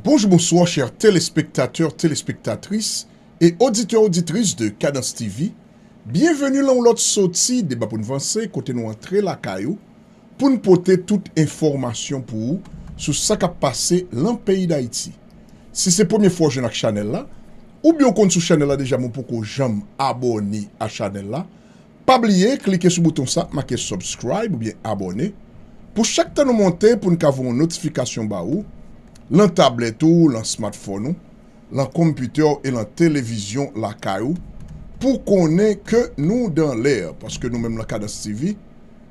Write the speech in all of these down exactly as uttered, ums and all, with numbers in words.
Bonjou, bonswa, chè telespektatè, telespektatris e oditè, oditris de Kadans T V. Byenveni lan yon lòt soti Deba pou n vanse, kote nou antre lakay ou pou n pote tout enfòmasyon pou ou sou sa k ap pase lan peyi Dayiti. Si se premye fwa w jwenn ak chanèl la, oubyen w konn sou chanèl la deja, men w poko janm abòne a chanèl la, pa bliye klike sou bouton sa k make subscribe oubyen abòne, pou chak tan nou monte, pou n ka voye yon notifikasyon ba ou, lan tablèt ou, lan smartphone ou, lan konpitè w e lan televizyon lakay ou, pou konnen ke nou dan lè, paske nou menm lan Kadans T V,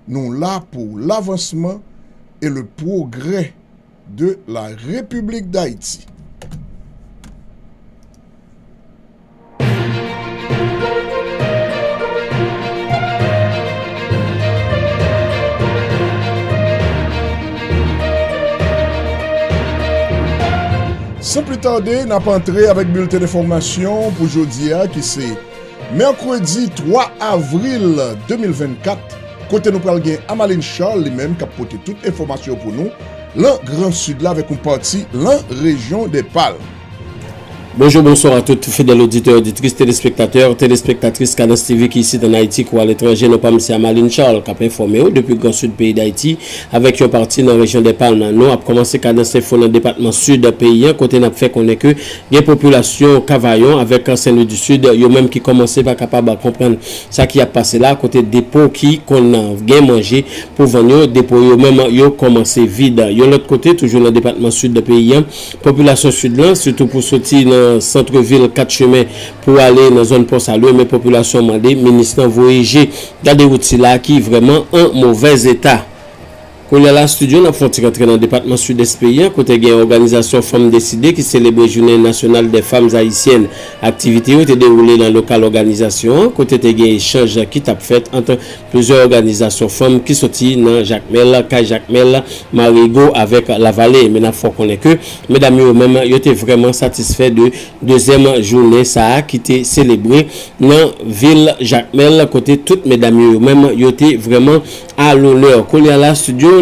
nou la pou lavansman e le progrès de la République d'Haïti. San pli tade, n ap antre avèk bilten enfòmasyon pou jodi a, ki se mèkredi twa avril de mil vennkat, kote nou pral gen Amaline Charles, li menm, k ap pote tout enfòmasyon pou nou lan Gran Sid la, avèk yon pati lan rejyon dè Palm. Bonjou, bonswa a tout fidèl oditè, oditris, telespektatè, telespektatris Kadans T V ki isit ann Ayiti kou aletranje. Non pa m se Amaline Charles k ap enfòme w depi Gran Sid peyi Dayiti avèk yon pati nan rejyon dè Palm. Nou ap kòmanse Kadans Enfo nan depatman Sid peyi an, kote n ap fè konnen ke gen popilasyon Kavayon avèk Sen Lwi di Sid, yo menm ki kòmanse pa kapab konprann sa ki ap pase la, kote depo ki konn gen manje pou vann yo, depo yo menm yo kòmanse vid. Yon lòt kote, toujou nan depatman Sid peyi an, popilasyon Sid lan, sitou pou soti nan sant vil Kat Chemen pou ale nan zòn Pò Salye, men popilasyon an mande minis lan voye je gade wout sila ki vrèman an movèz eta. Kounye a la, estidyo, n ap fè yon ti rantre nan depatman Sidès peyi an, kote gen òganizasyon Fanm Deside ki selebre Jounen Nasyonal dè Fanm Ayisyèn. Aktivite yo te dewoule nan lokal òganizasyon an, kote te gen echanj ki t ap fèt ant plizyè òganizasyon fanm ki soti nan Jakmèl, Kay Jakmèl, Marigo avèk Lavale. Men n ap fè w konnen ke medam yo menm, yo te vrèman satisfè de dezyèm jounen sa a ki te selebre nan vil Jakmèl, kote tout medam yo, yo menm, yo te vrèman a lonè. Kounye a la, estidyo,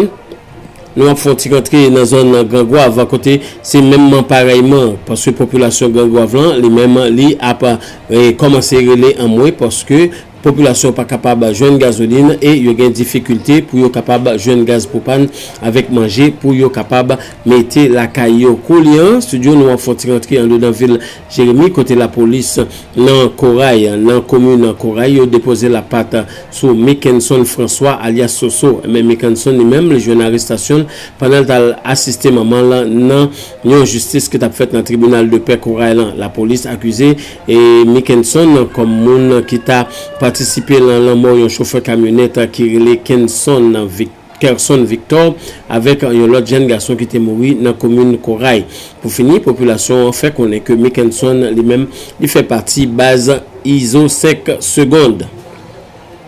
nou ap fè yon ti rantre nan zòn Gran Gwav, kote se menmman parèyman, paske popilasyon Gran Gwav lan, li menm, li ap, eh, kòmanse rele anmwe, paske popilasyon pa kapab jwenn gazolin e yo gen difikilte pou yo kapab jwenn gaz pwopàn avèk manje pou yo kapab mete lakay yo. Kounye a, estidyo, nou ap fè yon ti rantre andedan vil Jeremi, kote lapolis nan Koray, nan komin Koray, yo depoze lapat sou Mickenson François, alyas Soso. Men Mickenson li menm, li jwenn arestasyon l pandan l t al asiste manman l nan yon jistis ki t ap fèt nan tribinal de pè Koray lan. Lapolis akize, e, Mickenson kòm moun ki ta patisipe nan lanmò yon chofè kamyonèt ki rele Kenson Vic-, Kerson Victor avèk yon lòt jèn gason ki te mouri nan komin Koray. Pou fini, popilasyon an fè konnen ke Mickenson li menm, li fè pati baz Izo senk Segond.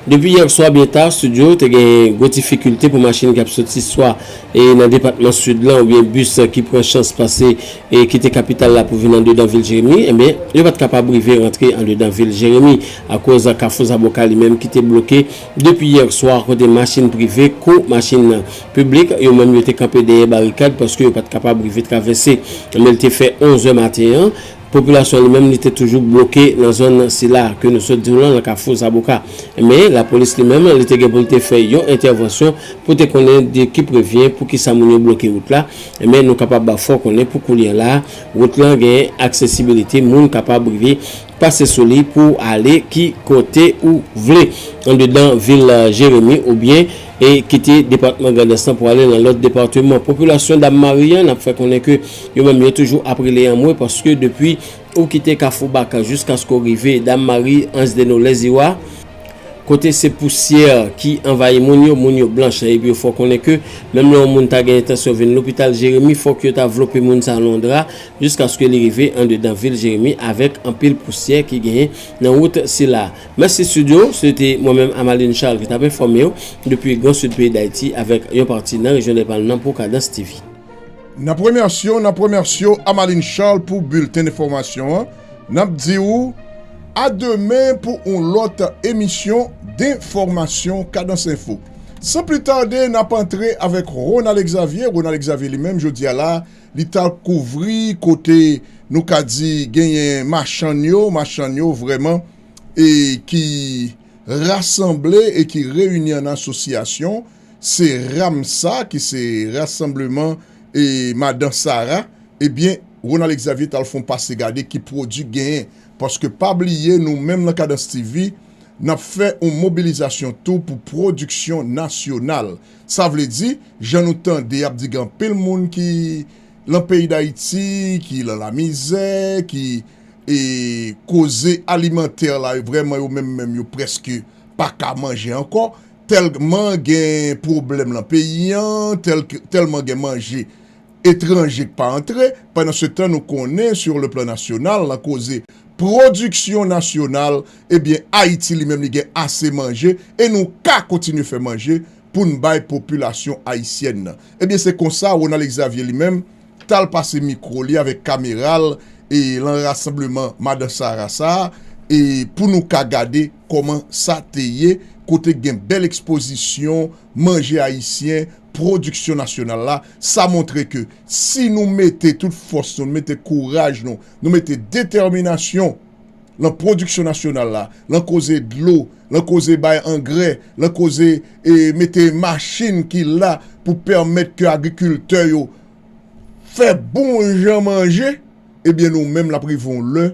Depi yè swa byen ta, estidyo, te gen gwo difikilte pou machin k ap soti swa, e, nan depatman Sid lan oubyen bis ki pran chans pase e kite kapital la pou vin andedan vil Jeremi, enben, yo pa t kapab rive rantre andedan vil Jeremi akoz Kafou Zaboka li menm ki te bloke depi yè swa, kote machin prive kou machin piblik, yo menm, yo te kanpe dèyè barikad paske yo pa t kapab rive travèse. Men l te fè onz è maten an, popilasyon li menm, li te toujou bloke nan zòn sila ke nou sot di w lan, nan Kafou Zaboka. Men lapolis li menm, li te gen pou l te fè yon entèvansyon pou te konnen de ki prevyen, poukisa moun yo bloke wout la. Men nou kapab fè w konnen pou kounye a la, wout lan gen aksesibilite, moun kapab rive pase sou li pou ale ki kote ou vle, andedan vil, eh, Jeremi oubyen, e, kite depatman Grandans lan pou ale nan lòt depatman. Popilasyon Dam Mari an, n ap fè konnen ke yo menm yo toujou ap rele anmwe, paske depi ou kite Kafou Baka jiskaske w rive Dam Mari, Anse des Nonnes, Lèziwa, kote se pousyè ki anvayi moun yo, moun yo blanch, epi yo fè w konnen ke menm lè yon moun ta gen entansyon vin lopital Jeremi, fòk yo ta vlope moun sa nan yon dra, jiskaske li rive andedan vil Jeremi avèk anpil pousyè ki genyen nan wout sila. Mèsi estidyo, se te mwen menm Amaline Charles ki t ap enfòme w depi Gran Sid peyi Dayiti avèk yon pati nan rejyon dè Palm nan pou Kadans T V. N ap remèsye w, n ap remèsye w, Amaline Charles, pou bilten enfòmasyon an. N ap di w a demen pou yon lòt emisyon denfòmasyon Kadans Enfo. San pli tade, n ap antre avèk Ronald Xavier. Ronald Xavier li menm, jodi a la, Li t al kouvri kote nou ka di genyen machann yo, machann yo vrèman, e ki rasanble e ki reyini an asosyasyon, se RAMSA, ki se Rasanbleman e Madan Sara, ebyen, Ronald Xavier t al fè yon pase gade ki pwodui genyen. Paske pa bliye, nou menm nan Kadans T V, n ap fè yon mobilizasyon tou pou pwodiksyon nasyonal. Sa vle di, jan nou tande, y ap di gen anpil moun ki lan peyi Dayiti, ki lan lamizè, ki, e, koze alimantè la, vrèman, yo menm, menm, yo prèske pa ka manje ankò, tèlman gen pwoblèm lan peyi an, tèl ke, tèlman gen manje etranje k pa antre. Pandan se tan, nou konnen, sur le plan national, lan koze pwodiksyon nasyonal, ebyen, Ayiti li menm, li gen ase manje, e nou ka kontinye fè manje pou n bay popilasyon ayisyèn nan. Ebyen, se konsa, Ronald Xavier li menm, t al pase mikwo li avèk kamera l, e lan rasanbleman Madan Sara sa a, e pou nou ka gade kòman sa te ye, kote gen bèl ekspozisyon manje ayisyen, pwodiksyon nasyonal la. Sa montre ke si nou mete tout fòs nou, nou mete kouraj nou, nou mete detèminasyon lan pwodiksyon nasyonal la, lan koze dlo, lan koze bay angrè, lan koze, e, mete machin ki la pou pèmèt ke agrikiltè yo fè bon jan manje, ebyen, nou menm, l ap rive yon lè,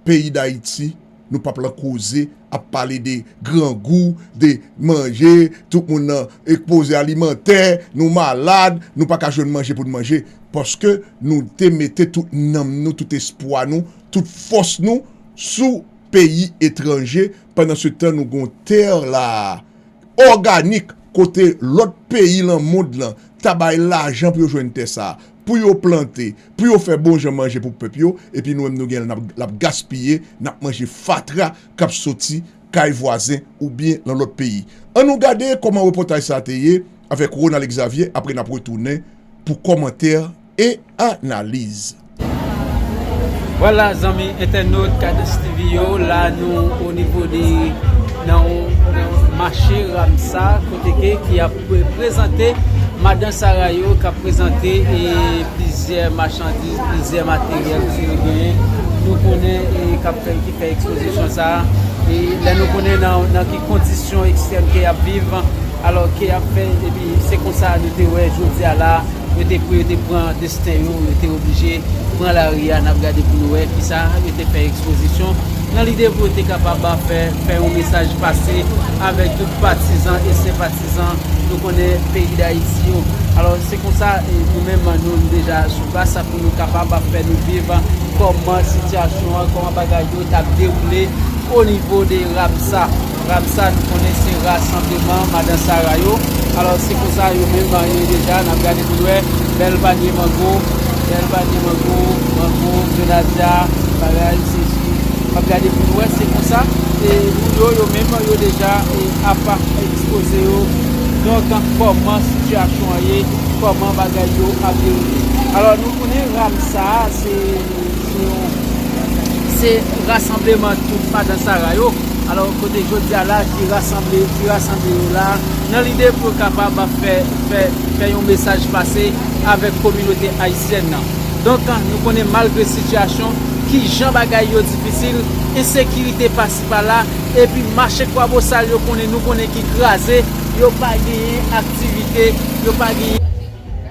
peyi Dayiti, nou p ap lan koze, ap pale de grangou, de manje, tout moun nan ekpoze alimantè, nou malad, nou pa ka jwenn manje pou n manje, paske nou te mete tout nanm nou, tout espwa nou, tout fòs nou sou peyi etranje, pandan se tan nou gon tè la òganik, kote lòt peyi lan mond lan ta bay lajan pou yo jwenn tè sa a, pou yo plante, pou yo fè bon jan manje pou pèp yo, epi nou menm nou gen l, n ap, l ap gaspiye, n ap manje fatra k ap soti kay vwazen oubyen lan lòt peyi. Ann nou gade kòman repòtaj sa a te ye avèk Ronald Xavier, apre n ap retounen pou kòmantè e analiz. Vwala, zanmi entènot Kadans T V yo, la nou o nivo de, nan, nan mache Ramsa, kote ke ki ap pre-, prezante Madan Sara yo, k ap prezante, e, plizyè machandiz, plizyè materyèl ke yo genyen. Nou konnen, e, k ap fè, ki fè ekspozisyon sa a. E lè nou konnen nan, nan ki kondisyon ekstrèm ke y ap viv, alò ke y ap fè, epi se konsa nou te wè jodi a la, yo te, pou yo te pran desten yo, yo te oblije pran lari a. N ap gade pou nou wè kisa yo te fè ekspozisyon. Nan lide pou yo te kapab fè, fè yon mesaj pase avèk tout patizan e senpatizan nou konnen peyi Dayiti yo. Alò, se konsa, e, nou menm, nou deja sou plas pou nou kapab fè nou viv kòman sitiyasyon an, kòman bagay yo t ap dewoule o nivo de Ramsa. Ramsa, nou konnen se rasanbleman Madan Sara yo. Alò, se konsa yo menm, yo deja, n ap gade pou nou wè, bèl panye mango, bèl panye mango, mango, grenadya, bagay, sesi. N ap gade pou nou wè, se konsa. E moun yo, yo menm, yo deja, e, ap ekspoze yo. Donk, kòman sitiyasyon an ye, kòman bagay yo ap dewoule. Alò, nou konnen Ramsa, se se rasanbleman tout Madan Sara yo. Alò, kote jodi a la, ki rasanble, ki rasanble yo la, nan lide pou yo kapab fè, fè, fè yon mesaj pase avèk kominote ayisyèn nan. Donk, nou konnen malgre sitiyasyon, ki jan bagay yo difisil, ensekirite pasi pa la, epi mache Kwabosal yo konnen, nou konnen ki kraze, yo pa genyen aktivite, yo pa genyen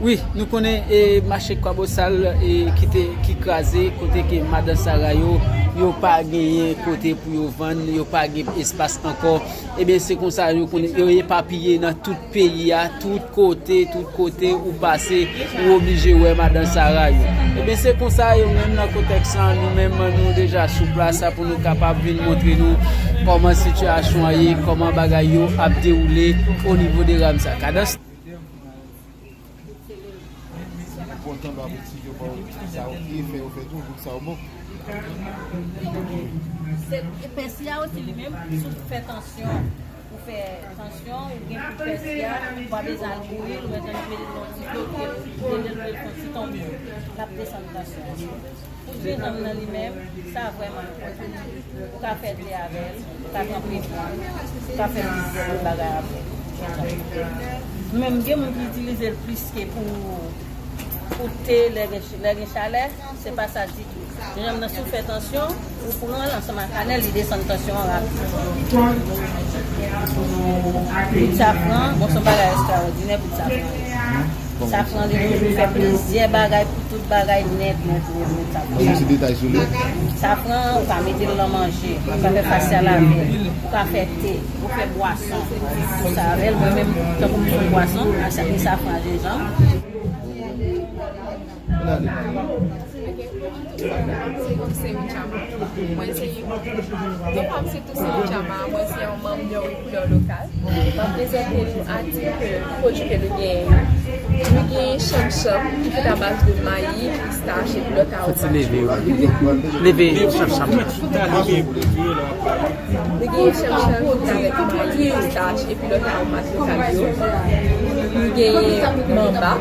Wi, nou konnen, e, mache Kwabosal, e, ki te, ki kraze, kote ke Madan Sara yo, yo pa genyen kote pou yo vann, yo pa gen espas ankò. Ebyen, se konsa yo konnen, yo epapiye nan tout peyi a, tout kote, tout kote ou pase, ou oblije wè Madan Sara yo. Ebyen, se konsa yo menm nan kontèks lan, nou menm, nou deja sou plas pou nou kapab vin montre nou kòman sitiyasyon an ye, kòman bagay yo ap dewoule o nivo de Ramsa. Kadans. Bon tan ba w ti yo ba w sa yo ki fè yo fè tou, tout sa yo bon. Se, epès li a osi li menm, si w fè tansyon, ou fè tansyon, ou gen pou epès li a, ou pa bezwen al bouyi l, ou mèt annik mete l nan ti dlo, pou l, pou l, pou l fè yon ti tonbe. L ap desann tansyon an. Pou jenòm nan li menm, sa vrèman enpòtan. Ou ka fè te avè l, ou ka tranpe pou li, ou ka fè plizyè lòt bagay avè l. Nou menm, gen moun ki itilize l plis ke pou, Pou te, lè gen, lè gen chalè, se pa sa ditou. Jenjanm nan, si w fè tansyon, ou pran l ansanm ak kanèl, li desann tansyon an rapid. Poud safran, bon, se yon bagay ekstraòdinè, poud safran. Safran li toujou fè plizyè bagay pou tout bagay nèt, nèt, nèt, nèt. Safran. Bon, se detay sou li. Safran, ou ka mete l nan manje, ou ka fè fasyal avè l, ou ka fè te, ou fè bwason, tout sa avè l. Mwen menm, tankou m fè bwason, a sa, gen safran, jenjanm. Ok, mwen se Toussaint Chama. Mwen se, non, pa m se Toussaint Chama, mwen se yon manm de Wi Koulè Lokal. M ap prezante nou atik, pwodui ke nou genyen yo. Nou genyen chanmchanm ki fèt a baz de mayi, pistach epi lòt aromat. Fò ti leve, wi. Leve chanmchanm nan. Nou genyen chanmchanm ki fèt avèk mayi, pistach epi lòt aromat lokal yo. Nou genyen manba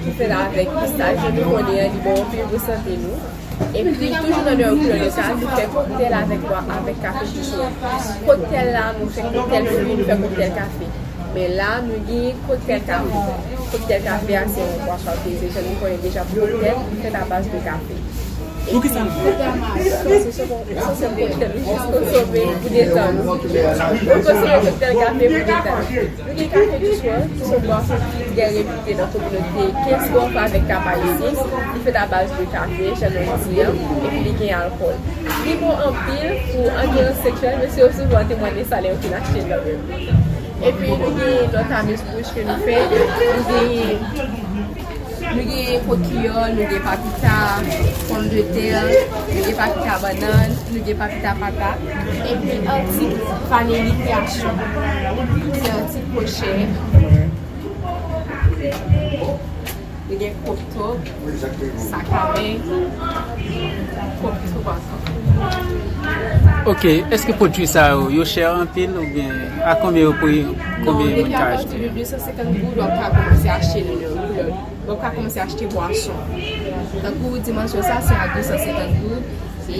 ki fèt avèk pistach, jan nou konnen an, li bon anpil pou sante nou. Epi, toujou nan New York, nou sa, nou fè koktèl avèk bwa, avèk kafe tou sou. Koktèl la, nou fè koktèl fwi, nou fè koktèl kafe. Men la, nou gen koktèl kafe. Koktèl kafe a, se yon bwason alkolize, jan nou konnen deja pou koktèl, li fèt a baz de kafe. Epi, se, se, se yon koktèl nou jis konsome pou detann nou. Nou konsome koktèl kafe pou detann nou. Nou gen kafe du soir, ki se yon bwason ki trè repite nan kominote. Kenz bò avèk Cap Haïtien, li fèt a baz de kafe, jan nou di an, epi li gen alkòl. Li bon anpil pou angerans seksyèl, mesye yo souvan temwanye sa lè yo fin achte l nan men m. Epi nou gen lòt amuse-bouche ke nou fè, nou gen Nou gen kokiyòl, nou gen papita pòmdetè, nou gen papita bannann, nou gen papita patat, epi anti vanili kreyasyon. Se anti kwochè. Nou gen kokto, sakamen, kokto bwason. Ok, èske pwodui sa yo, yo chè anpil oubyen a konbyen yo pou konbyen moun ka achte? Bon, depi apati de de san senkant goud, w ap ka kòmanse achte l nan yon koulè. W ap ka kòmanse achte bwason. Tankou dimansyon sa, se a de san senkant goud. E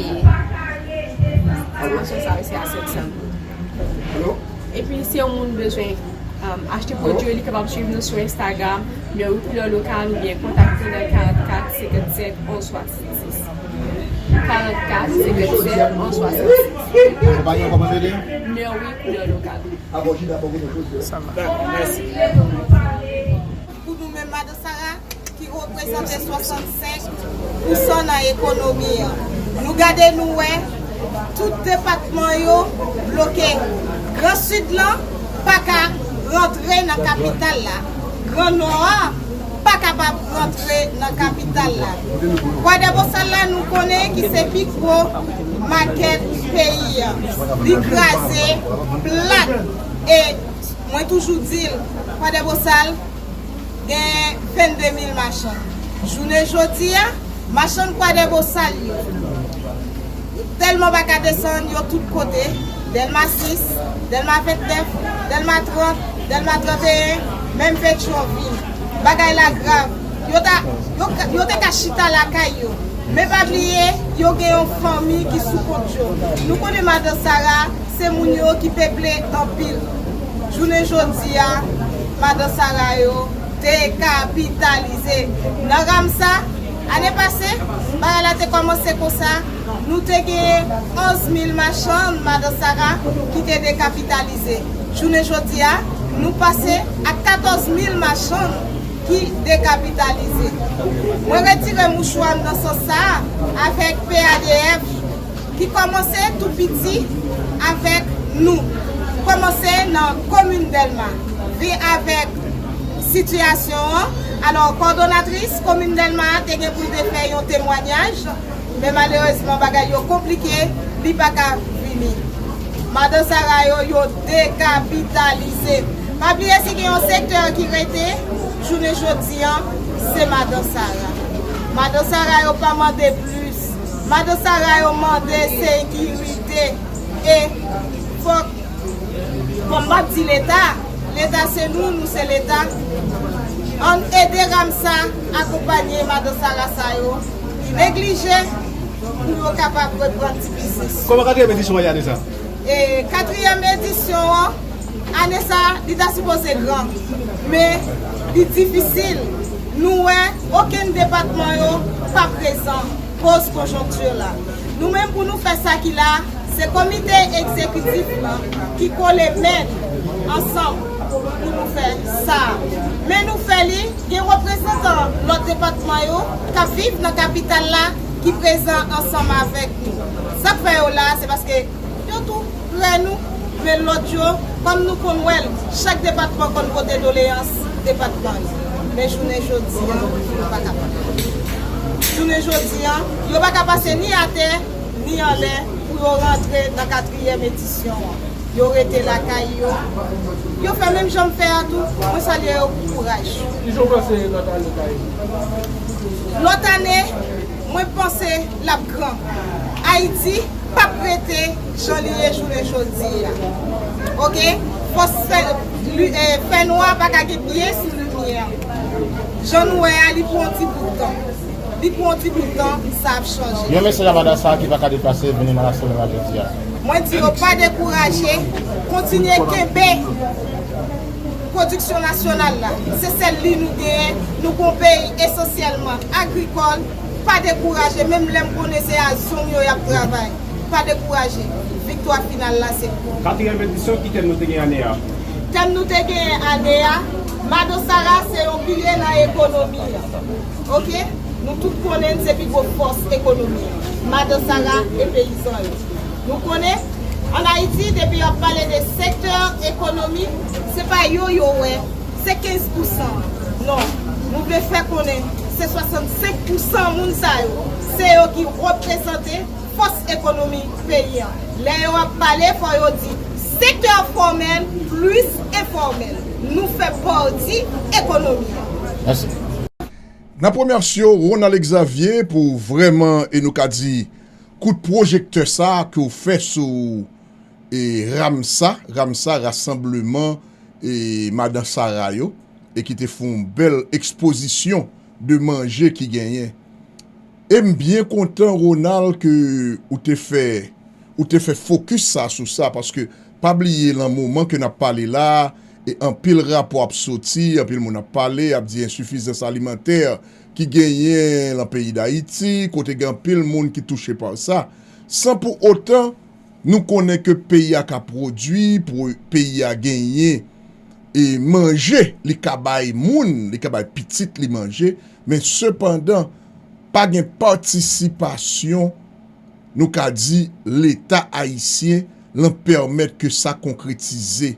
dimansyon sa yo, se a senk san goud. Epi, si yon moun bezwen, um, achte pwodui yo, li kapab swiv nou sou Instagram, Mary Couleur Local, oubyen kontakte nan karannkat senkannsèt onz swasannsis. Karannkat senkannsèt onz swasannsis. Konpayi an, kòman rele? Mary Couleur Local. Sa va. Dakò, mèsi. Pou nou menm, Madan Sara, ki reprezante swasannsenk pousan nan ekonomi an. Nou gade, nou wè tout depatman yo bloke. Gran Sid lan pa ka rantre nan kapital la. Gran Nò a pa kapab rantre nan kapital la. Kwadèbosal la, nou konnen ki se pi gwo makèt peyi an. Li kraze plat. E mwen toujou di l, Kwadèbosal gen vennde mil machann. Jounen jodi a, machann Kwadèbosal yo tèlman pa ka desann, yo tout kote, Dèlma sis, Dèlma vennèf, Dèlma trant, Dèlma tranteyen, menm Petyonvil. Bagay la grav. Yo ta, yo ka, yo te ka chita lakay yo. Men pa bliye, yo gen yon fanmi ki sou kont yo. Nou konnen Madan Sara, se moun yo ki peple anpil. Jounen jodi a, Madan Sara yo dekapitalize. Nan Ramsa, ane pase, bagay la te kòmanse konsa, nou te gen onz mil machann Madan Sara ki te dekapitalize. Jounen jodi a, nou pase a katòz mil machann ki dekapitalize. Mwen retire mouchwa m nan sans sa a avèk P A D F ki kòmanse tou piti avèk nou. Kòmanse nan komin Dèlma. Vin avèk sitiyasyon an. Alò, kòdonatris komin Dèlma a te gen pou l te fè yon temwayaj, men malerezman, bagay yo konplike, li pa ka vini. Madan Sara yo, yo dekapitalize. Pa bliye, si gen yon sektè ki rete, jounen jodi an, se Madan Sara. Madan Sara yo pa mande plis. Madan Sara yo mande sekirite. E fòk, bon, m p ap di Leta, Leta se nou, nou se Leta. Ann ede Ramsa akonpanye Madan Sara sa yo ki neglije pou yo kapab reprann ti biznis. Kòman katriyèm edisyon an ye ane sa? E katriyèm edisyon an, ane sa, li ta sipoze gran, men li difisil. Nou wè okenn depatman yo pa prezan koz konjonkti la. Nou menm pou nou fè sa ki la, se komite egzekitif lan ki kole men ansanm pou nou fè sa. Men nou fè li, gen reprezantan lòt depatman yo k ap viv nan kapital la ki prezan ansanm avèk nou. Sa k fè yo la, se paske yo tou prè nou, men lòt yo, kòm nou konn wè l, chak depatman konn pote doleyans depatman yo. Men jounen jodi a, yo pa ka pase. Jounen jodi a, yo pa ka pase ni atè, ni anlè pou yo rantre nan katriyèm edisyon an. Yo rete lakay yo. Yo fè menm jan m fè a tou. Mwen salye yo pou kouraj. Kijan w panse lòt ane ka ye? Lòt ane, mwen panse l ap gran. Ayiti p ap rete jan li ye jounen jodi a. Oke? Fòs fè, li, eh, fènwa pa ka gen pye sou limyè. Jan nou wè a, li pou yon ti bout tan. Li pou yon ti bout tan, sa ap chanje. Yon mesaj a madan sa a ki pa ka deplase vini nan rasanbleman jodi a. Mwen di yo pa dekouraje, kontinye kenbe pwodiksyon nasyonal la. Se sèl li nou genyen, nou gon peyi esansyèlman agrikòl, pa dekouraje, menm lè m konnen se a zong yo y ap travay. Pa dekouraje, viktwa final la se pou nou. Katriyèm edisyon, ki tèm nou te gen ane a? Tèm nou te gen ane a, Madan Sara se yon pilye nan ekonomi an. Oke? Nou tout konnen n se pi gwo fòs ekonomi an. Madan Sara e peyizan yo. Nou konnen, ann Ayiti, depi y ap pale de sektè ekonomi, se pa yo yo wè, se kenz pousan. Non, nou vle fè konnen se swasannsenk pousan moun sa yo, se yo ki reprezante fòs ekonomi peyi an. Lè yo ap pale, fò yo di sektè fòmèl plis enfòmèl. Nou fè pati ekonomi an. Mèsi. N ap remèsye w, Ronald Exavier, pou vrèman, e nou ka di, kout pwojektè sa ke w fè sou, e, RAMSA, RAMSA, rasanbleman, e, madan Sara yo, e ki te fè yon bèl ekspozisyon de manje ki genyen. E m byen kontan, Ronald, ke ou te fè, ou te fè fokis sa sou sa, paske pa bliye, lan moman ke n ap pale la, e anpil rapò ap soti, anpil moun ap pale, ap di ensifizans alimantè ki genyen lan peyi Dayiti, kote gen anpil moun ki touche pa sa. San pou otan, nou konnen ke peyi a ka pwodui, pou peyi a genyen e manje, li ka bay moun, li ka bay pitit li manje, men sepandan, pa gen patisipasyon, nou ka di, Leta ayisyen lan pèmèt ke sa konkretize.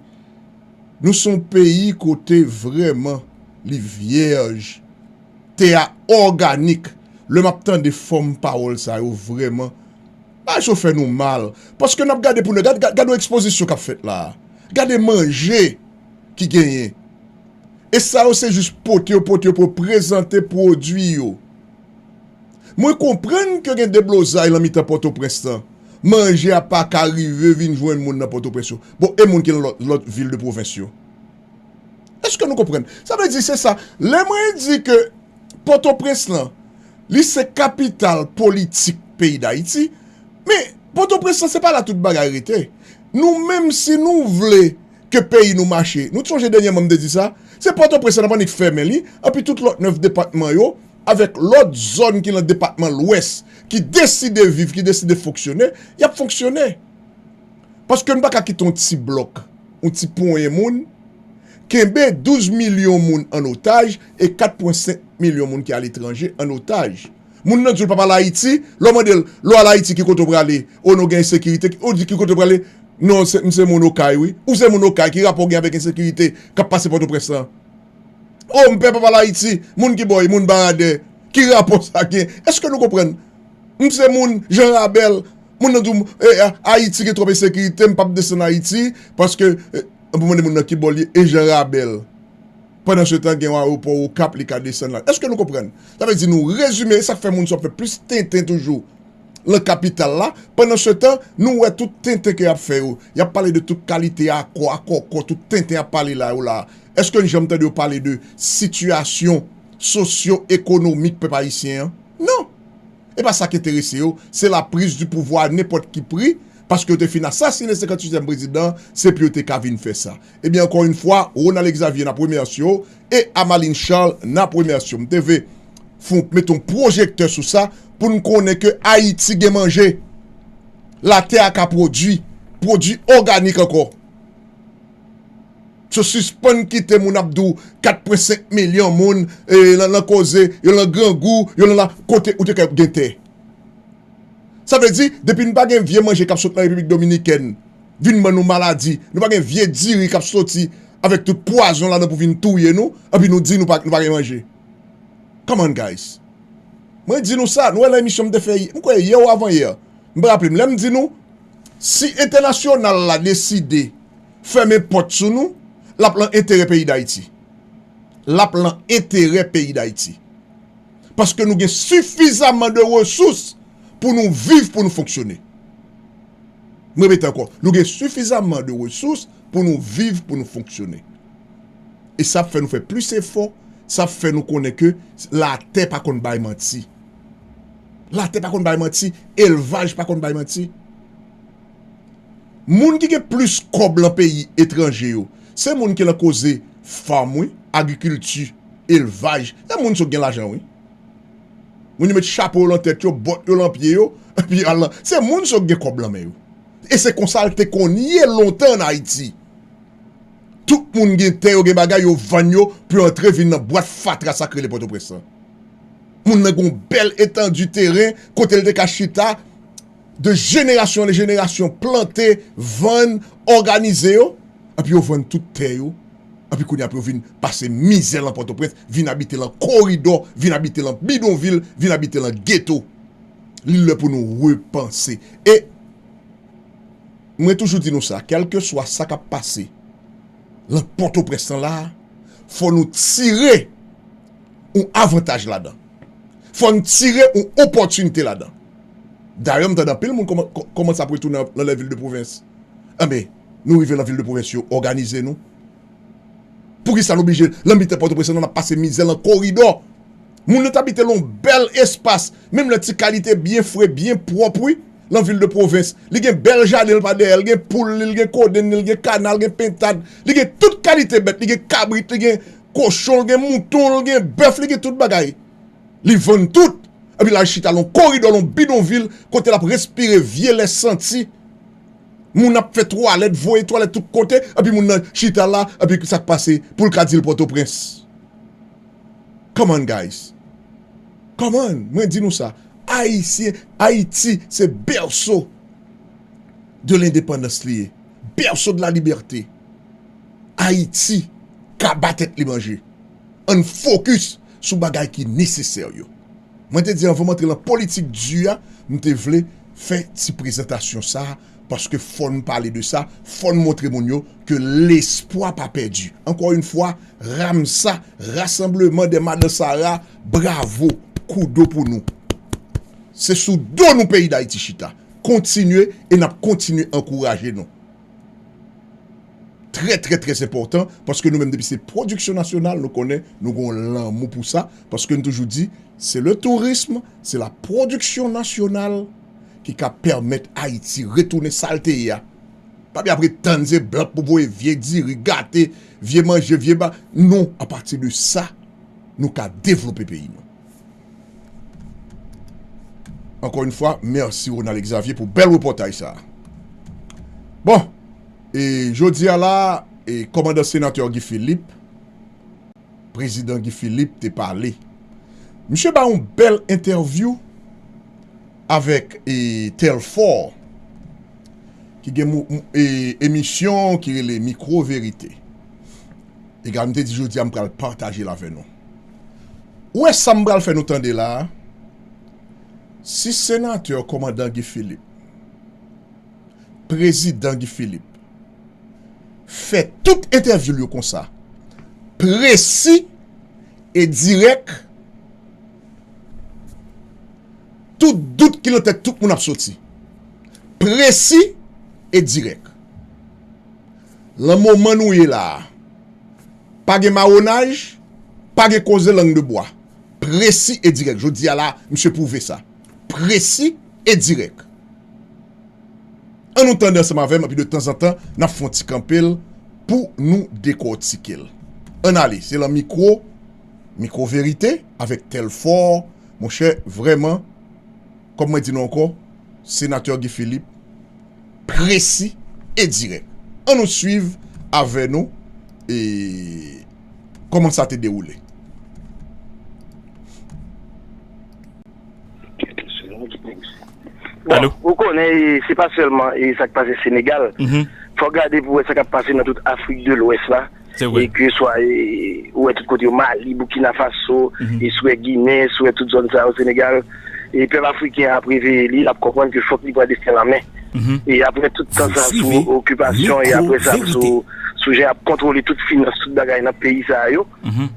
Nou se yon peyi kote vrèman li vyèj, tè a òganik. Lè m ap tande fòm pawòl sa yo, vrèman, bagay sa yo fè nou mal. Paske n ap gade pou nou, gade, gade, gade yon ekspozisyon k ap fèt la a. Gade manje ki genyen. E sa yo se jis pote yo, pote yo pou yo prezante pwodui yo. Mwen konprann ke gen deblozay lan mitan Pòtoprens lan. Manje a pa ka rive vin jwenn moun nan Pòtoprens yo. Bon, e moun ki nan lòt, lòt vil de pwovens yo? Èske nou konprann? Sa vle di se sa. Lè mwen di ke Pòtoprens lan, li se kapital politik peyi Dayiti, men Pòtoprens lan se pa la tout bagay rete. Nou menm, si nou vle ke peyi nou mache, nou t sonje dènyèman m te di sa, se Pòtoprens lan n ap annik fèmen li, anpi tout lòt nèf depatman yo, avèk lòt zòn ki lan depatman Lwès, ki deside viv, ki deside fonksyone, y ap fonksyone. Paske n pa ka kite yon ti blòk, yon ti ponyen moun, kenbe douz milyon moun an otaj e kat pwen senk milyon moun ki aletranje an otaj. Moun nan di w l p ap al Ayiti, lè w mande l, lè w al Ayiti, ki kote w prale? O, nou gen ensekirite. Ou di, ki kote w prale? Non, se, m se moun Okay, wi. Ou se moun Okay, ki rapò w gen avèk ensekirite k ap pase Pòtoprens lan? O, m pè papa Layiti, moun ki bòy, moun Baradè, ki rapò sa gen? Èske nou konprann? M se moun Jan Rabèl, moun nan di w, e, a, Ayiti gen twòp ensekirite, m p ap desann Ayiti, paske, e, pou mande moun nan ki bò l ye, e Jan Rabèl. Pandan se tan, gen yon ayewopò Okap, li ka desann la. Èske nou konprann? Sa vle di nou rezime, e sa k fè moun sa ap fè plis tenten toujou lan kapital la. Pandan se tan, nou wè tout tenten ke y ap fè yo. Y ap pale de tout kalite akò, akòkò, tout tenten y ap pale la yo la. Èske n janm tande yo pale de sitiyasyon sosyo-ekonomik pèp ayisyen an? Non. E pa sa k enterese yo, se la prise du pouvoir à n'importe qui prix, Paske yo te fin asasinen senkantuityèm prezidan, se pou yo te ka vin fè sa. Ebyen, ankò yon fwa, Ronald Xavier, n ap remèsye w, e Amaline Charles, n ap remèsye w. M te vle fon, met yon pwojektè sou sa pou n konnen ke Ayiti gen manje. Latè a ka pwodui, pwodui òganik ankò. So sispann kite moun ap di w kat pwen senk milyon moun, e, nan, nan koze, yo nan grangou, yo nan la, kote ou te ka gen tè. Sa vle di, depi n pa gen vye manje k ap sot nan Repiblik Dominikèn, vin ban nou maladi, nou pa gen vye diri k ap soti avèk tout pwazon ladan pou vin touye nou, epi nou di nou pa, nou pa gen manje. Come on, guys. Mwen di nou sa, nou wè nan emisyon m te fè, m kwè yè ou avan yè. M pa raple m, lè m di nou, si entènasyonal la deside fèmen pòt sou nou, l ap lan enterè peyi Dayiti. L ap lan enterè peyi Dayiti. Paske nou gen sifizaman de resous pou nou viv, pou nou fonksyone. M repete ankò, nou gen sifizaman de resous pou nou viv, pou nou fonksyone. E sa ap fè nou fè plis efò, sa ap fè nou konnen ke latè pa konn bay manti. Latè pa konn bay manti, elvaj pa konn bay manti. Moun ki gen plis kòb lan peyi etranje yo, se moun ki lan koze fèm, wi, agrikilti, elvaj. Se moun sa k gen lajan, wi. Moun yo met chapo yo lan tèt yo, bòt yo lan pye yo, epi al lan. Se moun sa k gen kòb lan men yo. E se konsa l te konn ye lontan ann Ayiti. Tout moun gen tè yo, gen bagay, yo vann yo pou yo antre vin nan bwat fatra sa k rele Pòtoprens lan. Moun nan gen yon bèl etandi teren kote l te ka chita de jenerasyon an jenerasyon, plante, vann, òganize yo, epi yo vann tout tè yo, epi kounye a pou yo vin pase mizè lan Pòtoprens, vin abite lan koridò, vin abite lan bidonvil, vin abite lan geto. Li lè pou nou repanse. E mwen toujou di nou sa, kèlkeswa sa k ap pase lan Pòtoprens lan la, fò nou tire yon avantaj ladan. Fò n tire yon opòtinite ladan. Dayè, m tande anpil moun kòman-, kò-, kòmanse ap retounen lan lè vil de pwovens. Enben, nou rive lan vil de pwovens yo, òganize nou. Poukisa n oblije, lan mitan Pòtoprens lan, n ap pase mizè lan koridò? Moun yo t abite lan yon bèl espas, menm lè ti kalite byen fre, byen pwòp, wi, lan vil de pwovens. Li gen bèl jaden l pa dèyè, li gen poul li, li gen kodenn li, li gen kana l, li gen pentad, li gen tout kalite bèt, li gen kabrit, li gen kochon, li gen mouton, li gen bèf, li gen tout bagay. Li vann tout. Epi l al chita lan yon koridò, lan yon bidonvil, kote l ap respire vye lè santi. Moun ap fè twalèt, voye twalèt tout kote, epi moun nan chita la, epi sa k pase, pou l ka di l Pòtoprens. Come on, guys. Come on, mwen di nou sa. Ayisyen, Ayiti, se bèso de lendepandans li ye. Berceau de la liberté. Ayiti ka ba tèt li manje. Ann fokis sou bagay ki nesesè yo. Mwen te di anvan m antre lan politik di a, m te vle fè ti prezantasyon sa a, paske fò n pale de sa, fò n montre moun yo ke lespwa pa pèdi. Ankò yon fwa, RAMSA, Rassemblement des Madan Sara, bravo, kudo pou nou. Se sou do nou peyi Dayiti chita. Kontinye e n ap kontinye ankouraje nou. Trè, trè, trè enpòtan, paske nou menm depi se pwodiksyon nasyonal, nou konnen nou gen yon lanmou pou sa, paske n toujou di, se le tourisme, se la production nationale ki ka pèmèt Ayiti retounen sa l te ye a. Pa byen ap ret tann se blan pou voye vye diri gate, vye manje, vye ba. Non, apati de sa, nou ka devlope peyi nou. Ankò yon fwa, mèsi Ronald Xavier pou bèl repòtaj sa a. Bon, e jodi a la, e kòmandan senatè Guy Philippe, prezidan Guy Philippe te pale. Misye bay yon bèl entèvyou avèk, e, Telfort, ki gen mou-, mou-, e, emisyon ki rele Mikwo Verite. Egal, m te di jodi a m pral pataje l avè nou. Ou wè sa m pral fè nou tande la a? Si senatè kòmandan Guy Philippe, prezidan Guy Philippe, fè tout entèvyou l yo konsa, presi e dirèk, tout dout ki nan tèt tout moun ap soti. Presi e dirèk. Lan moman nou ye la a, pa gen mawonaj, pa gen koze lang de bwa. Presi e dirèk. Jodi a la, misye pwouve sa. Presi e dirèk. Ann nou tande ansanm avè m, epi de tanzantan, n ap fè yon ti kanpe l pou nou dekòtike l. Ann ale, se lan mikwo, mikwo verite, avèk Telfort, monchè, vrèman, kòm mwen di nou ankò, Senatè Guy Philippe, presi e dirèk. Ann nou swiv avè nou, e, kòman sa te dewoule. Bon, ou konnen, e, se pa sèlman, e, sa k pase Senegal. Fò w gade pou w wè sa k ap pase nan tout Afrik de Lwès la. E ke swa, e, ou wè tout kote yo, Mali, Burkina Faso, e si w wè Ginen, si w wè tout zòn sa yo, Senegal. E pèp afriken ap reveye li, l ap konprann ke fòk li pran desten l an men. E apre tout tan sa sou okipasyon, e apre sa sou, sou jan y ap kontwole tout finans, tout bagay nan peyi sa yo,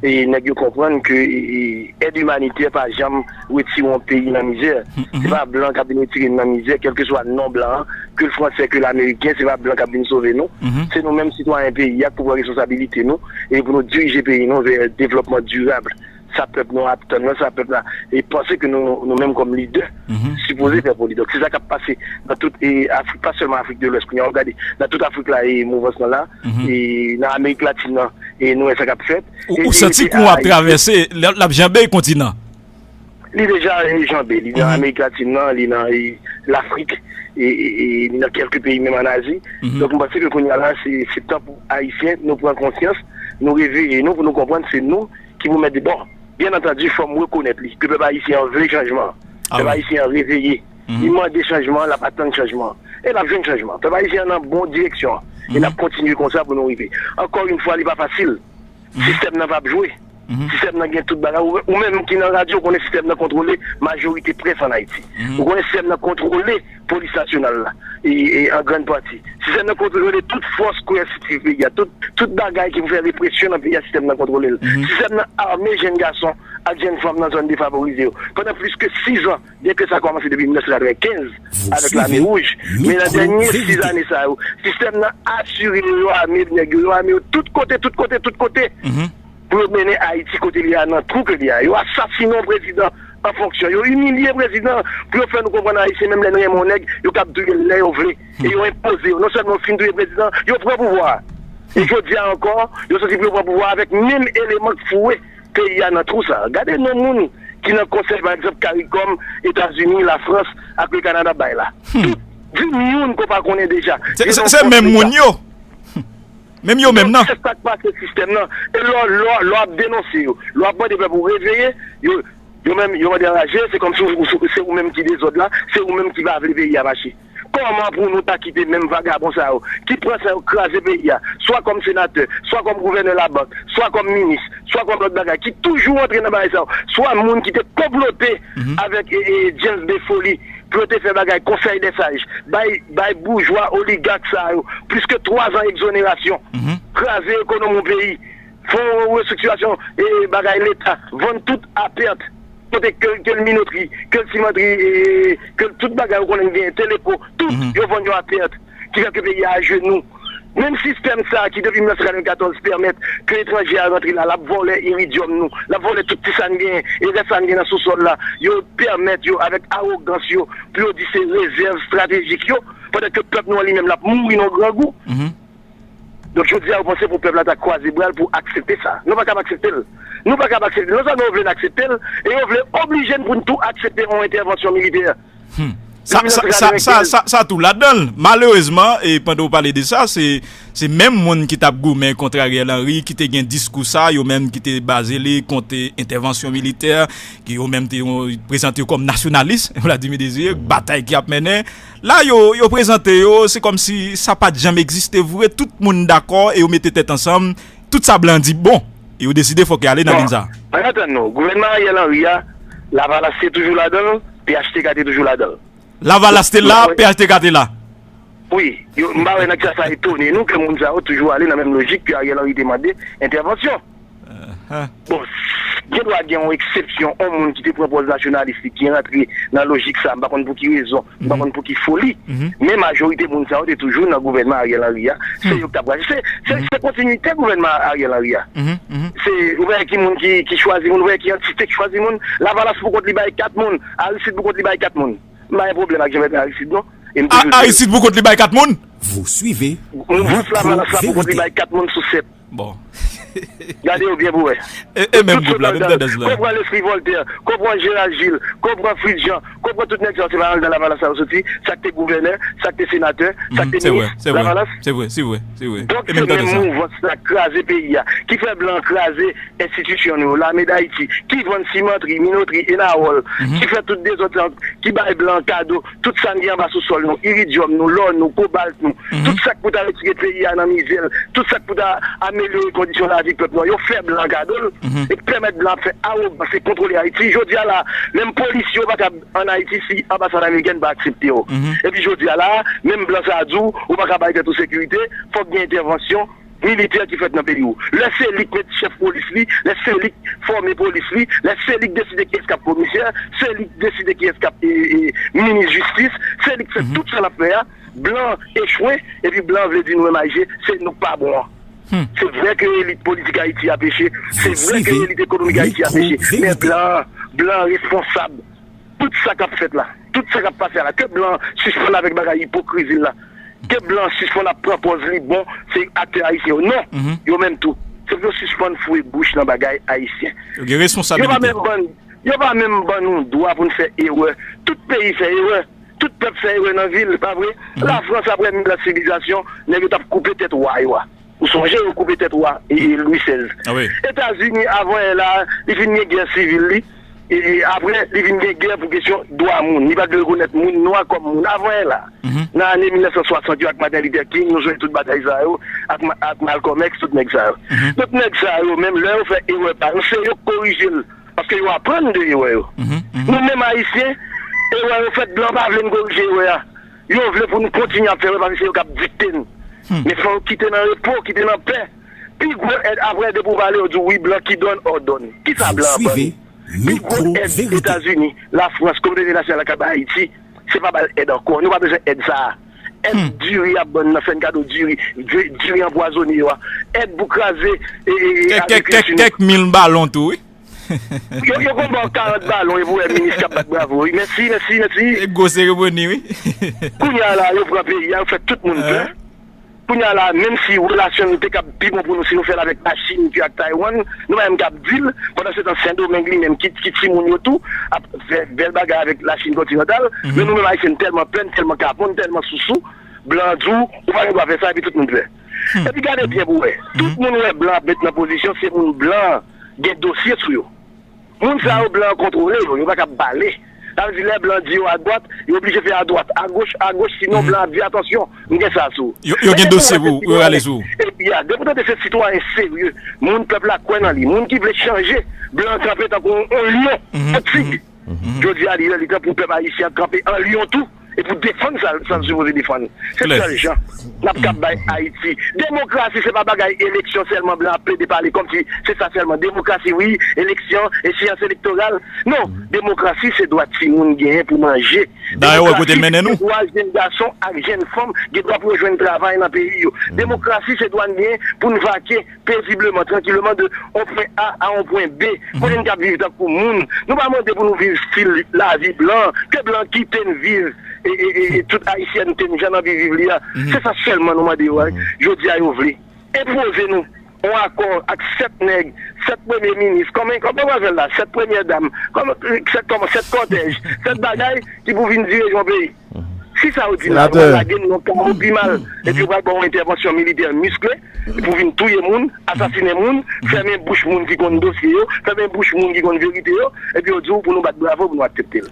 e nèg yo konprann ke, e, e, èd imanitè pa janm retire yon peyi nan mizè. Se pa blan k ap vin retire n nan mizè, kèlkeswa non blan an, ke l fransè, ke l ameriken, se pa blan k ap vin sove nou. Se nou menm sitwayen peyi a k pou pran responsabilite nou e pou nou dirije peyi nou vè devlòpman dirab. Sa pèp nou ap tann nan, sa pèp la e panse ke nou, nou menm kòm lidè, sipoze fè pou li. Donk, se sa k ap pase nan tout, e, Afrik, pa sèlman Afrik de Lwès. Kounye a, w ap gade, nan tout Afrik la, e mouvans lan la, e nan Amerik Latin nan, e nou wè sa k ap fèt. Ou, ou santi kou ap travèse, l ap janbe kontinan? Li deja, e, janbe. Li nan Amerik Latin nan, li nan, e, Lafrik, e, e, e li nan kèlke peyi menm ann Azi. Donk, m panse ke kounye a la, se, se tan pou Ayisyen nou pran konsyans, nou reveye nou pou nou konprann se nou ki pou mèt di, bon, byen antandi, fò m rekonèt li, ke pèp ayisyen an vle chanjman. Pèp ayisyen an reveye. Li mande chanjman, l ap atann chanjman. E l ap jwenn chanjman. Pèp ayisyen an nan bon direksyon an. E n ap kontinye konsa pou nou rive. Ankò yon fwa, li pa fasil. Sistèm nan p ap jwe. Sistèm nan gen tout bagay. Ou, ou menm ki nan radyo, ou konnen sistèm nan kontwole majorite près ann Ayiti. Ou konnen sistèm nan kontwole polis nasyonal la, e, e, an grann pati. Sistèm nan kontwole tout fòs koyèsitiv peyi a, tout, tout bagay ki pou fè represyon nan peyi a, sistèm nan kontwole l. Sistèm nan ame jèn gason ak jèn fanm nan zòn defavorize yo. Pandan plis ke sis an, byen ke sa kòmanse depi mil nèf san katrevenkenz avèk Lame Wouj, men nan dènye sis ane sa yo, sistèm nan asire yo, yo ame nèg yo, yo ame yo tout kote, tout kote, tout kote. Pou yo mennen Ayiti kote li a, nan twou ke li a. Yo asasinen yon prezidan an fonksyon. Yo imilye prezidan an pou yo fè nou konprann Ayisyen, menm lè n renmen yon nèg, yo kab touye l lè yo vle. E yo enpoze yo. Non sèlman yo fin touye prezidan an, yo pran pouvwa a. E jodi a ankò, yo soti pou yo pran pouvwa a avèk menm eleman k foure peyi a nan twou sa a. Gade non moun ki nan konsèy, pa egzanp, CARICOM, Etazini, Lafrans ak Lekanada bay la. Tout, di m youn ke w pa konnen deja. Se, se, se menm moun yo. Menm yo menm nan. Se sa k pase sistèm nan. E lè w, lè w, lè w ap denonse yo, lè w ap mande pèp ou reveye, yo, yo menm, yo mande anraje, se kòmsi ou, ou, se ou menm ki dezòd la, se ou menm ki pa vle peyi a mache. Kòman pou nou ta kite menm vagabon sa yo, ki pran sa yo kraze peyi a, swa kòm senatè, swa kòm gouvènè labank, swa kòm minis, swa kòm lòt bagay, ki toujou antre nan bagay sa yo, swa moun ki te konplote avèk, e, e, James Befoli, pou yo te fè bagay, konsèy dè saj, bay, bay boujwa, oligak sa yo, plis ke twa zan egzonerasyon, kraze ekonomi yon peyi, fè yon restriktirasyon, e, bagay leta, vann tout a pèt, kote ke, ke l minotri, ke l simantri, e, ke l tout bagay ou konnen genyen, Teleco, tout, yo vann yo a pèt, ki fè ke peyi a ajenou. Menm sistèm sa a ki depi mil nèf san katrevenkatòz pèmèt ke etranje a rantre la, l ap vòlè iridyòm nou, l ap vòlè tout ti sa n genyen, e rès sa n gen nan sousòl la, yo pèmèt yo, avèk awogans yo, pou yo di se rezèv estratejik yo, pandan ke pèp nou an li menm l ap mouri nan grangou. Donk, jodi a, yo panse pou pèp la ta kwaze bra l pou aksepte sa. Nou pa kab aksepte l. Nou pa kab aksepte l. Non sèlman yo vle n aksepte l, e yo vle oblije n pou n tou aksepte yon entèvansyon militè. Hmm. Sa, sa, sa, sa, sa, sa tou ladan l. Malerezman, e pandan w pale de sa, se, se menm moun ki t ap goumen kont Ariel Henry, ki te gen diskou sa, yo menm ki te baze li kont, e, entèvansyon militè, ki yo menm te, yo prezante yo kòm nasyonalis, Vladimir Désiré, batay ki ap mennen. La, yo, yo prezante yo, se kòmsi sa pa t janm egziste vre, tout moun dakò e yo mete tèt ansanm, tout sa blan an di bon, e yo deside fòk yo ale nan liy sa. Ann atann nou, gouvènman Ariel Henry a, Lavalas te toujou ladan l, P H T K te toujou ladan l. Lavalas te la, P H T K te la. Wi, yo, m pa wè nan kisa sa etone nou ke moun sa yo toujou ale nan menm lojik ke Ariel Henry te mande entèvansyon. Bon, gen dwa gen yon eksepsyon, yon moun ki te pran pòz nasyonalis li, ki rantre nan lojik sa, m pa konn pou ki rezon, m pa konn pou ki foli, men majorite moun sa yo te toujou nan gouvènman Ariel Henry a, se yo ki t ap rache. Se, se, se kontinite gouvènman Ariel Henry a. Se, ou wè ki moun ki, ki chwazi moun, ou wè ki antite ki chwazi moun, Lavalas pou kont li bay kat moun, Aristide pou kont li bay kat moun. M pa gen pwoblèm ak Jean-Bertrand Aristide non. E m toujou di l. Aristide pou kont li bay kat moun? Vous suivez Mouvans Lavalans la pou kont li bay kat moun sou sèt. Bon. Gade yo byen pou wè. E, e menm gwoup la, menm tandans la. Konpran Leslie Voltaire, konpran Gérald Gilles, konpran Fritz Jean, konpran tout nèg sa yo, se pa anndan Lavalans sa yo soti, sa k te gouvènè, sa k te senatè, sa k te minis Lavalans. Se vre, se vre, se vre. Donk se menm mouvans la k kraze peyi a, ki fè blan kraze enstitisyon nou yo, Lame Dayiti, ki vann simantri, minotri, Enawòl, ki fè tout dezòd sa, ki bay blan kado, tout sa n gen anba sousòl nou, iridyòm nou, lò nou, kobalt nou, tout sa k pou ta retire peyi a nan mizè l, tout sa k pou ta amelyore kondisyon lavi pèp nou an, yo fè blan kado l, e pèmèt blan ap fè awogans e kontwole Ayiti. Jodi a la, menm polis yo pa kab ann Ayiti si anbasad amerikèn pa aksepte yo. Epi jodi a la, menm blan sa a di w, ou pa ka bay tèt ou sekirite, fòk gen entèvansyon militè ki fèt nan peyi w. Lè se li k met chèf polis li, lè se li k fòme polis li, lè se li k deside kiyès k ap komisè, se li k deside kiyès k ap, e, e, minis jistis, se li k fè tout sa l ap fè a, blan echwe, epi blan vle di nou menm Ayisyen, se nou k pa bon an. Se vre ke elit politik Ayiti a peche, se vre ke elit ekonomik Ayiti a peche, men blan, blan responsab. Tout sa k ap fèt la, tout sa k ap pase a la, ke blan sispann avèk bagay ipokrizi l la, ke blan sispann ap pran pòz li bon, se aktè ayisyen yo. Non, yo menm tou. Se pou yo sispann foure bouch nan bagay ayisyen. Yo gen responsabilite. Yo pa menm ban, yo pa menm ban nou dwa pou n fè erè. Tout peyi fè erè. Tout pèp fè erè nan vi l, pa vre? Lafrans, apre mil an sivilizasyon, nèg yo t ap koupe tèt wa yo a. Ou sonje yo koupe tèt wa, e, e, Lwi sèz. Etazini, avan yè la, li fin gen gè sivil li, e, e, apre, li vin gen gè pou kesyon dwa moun. Li pa t vle rekonèt moun nwa kòm moun avan yè la. Nan ane mil nèf san swasant yo ak Martin Luther King, nou jwenn tout batay sa yo, ak Ma-, ak Malcolm X, tout nèg sa yo. Tout nèg sa yo, menm lè yo fè erè pa yo, se yo k korije l. Paske yo aprann de erè yo. Nou menm Ayisyen, erè yo fèt, blan pa vle n korije erè a. Yo vle pou n kontinye ap fè erè paske se yo k ap dikte n. Men fò yo kite nan repo, kite nan pè. Pi gwo èd, apre depi w pale, yo di w, wi, blan qui donne ordonne. Kisa blan an ban nou? Pi gwo èd Etazini, Lafrans, kominote entènasyonal la ka bay Ayiti, se pa ba l èd ankò. Nou pa bezwen èd sa a. Èd diri y ap ban n nan, fè n kado diri, di-, diri anpwazone yo a. Èd pou kraze, e, e, e, agrikilti nou. Kèk, kèk, kèk mil balon tou, wi. Yo, yo konn ba w karant balon epi w wè minis k ap bat bravo, wi. Mèsi, mèsi, mèsi. E gwo seremoni, wi. Kounye a la, yo pran peyi a, yo fè tout moun pè. Kounye a la, menm si relasyon nou te kab pi bon pou nou si nou fè l avèk Lachin, epi ak Taiwan, nou pa menm kab di l, pandan se tan Sendomeng li menm, ki, ki timoun yo tou, ap fè bèl bagay avèk Lachin kontinantal, men nou menm Ayisyen, n tèlman pè, n tèlman kapon, n tèlman sousou, blan an di w, ou pa gen dwa fè sa, epi tout moun pè. Epi gade byen pou w wè, tout moun wè blan ap met nan pozisyon, se moun blan an gen dosye sou yo. Moun sa yo, blan an kontwole yo, yo pa kab pale. Sa vle di, lè blan di yo adwat, yo oblije fè adwat, agoch, agoch, sinon blan ap di, atansyon, m gen sa sou ou. Yo, yo gen dosye pou, pou yo rale sou ou. Epi, a, depi w tande se sitwayen serye, moun pèp la kwè nan li, moun ki vle chanje, blan an kanpe tankou yon, yon lyon, yon tig. Jodi a, li lè, li tan pou pèp ayisyen an kanpe an lyon tou, e pou defann sa, sa l sipoze defann. Se sèl jan n ap kab bay Ayiti. Demokrasi, se pa bagay eleksyon sèlman blan ap plede pale kòmsi se sa sèlman. Demokrasi, wi, eleksyon, echeyans elektoral. Non, demokrasi, se dwa timoun genyen pou manje. Dayè, wè kote l mennen nou. Demokrasi, se dwa jèn gason ak jèn fanm gen dwa pou yo jwenn travay nan peyi yo. Demokrasi, se dwa n genyen pou n vake pezibleman, trankileman, de yon pwen A a yon pwen B, kote n ka viv tankou moun. Nou pa mande pou nou viv stil lavi blan, ke blan kite n viv, e, e, e, e tout ayisyènte n jan n anvi viv li a. Se sa sèlman nou mande yo a. Jodi a, yo vle enpoze nou yon akò ak sèt nèg, sèt premye minis, kòm, kòm, kòman yo fè l la, sèt premyè dam, kòm, sèt kòman, sèt kòtèj, sèt bagay ki pou vin dirije yon peyi. Si sa yo di la, yo pral lage n nan kawo pi mal. Epi yo pral ba w entèvansyon militè miskle, epi w vin touye moun, asasinen moun, fèmen bouch moun ki konn dosye yo, fèmen bouch moun ki konn verite yo, epi yo di w pou nou bat bravo, pou nou aksepte l.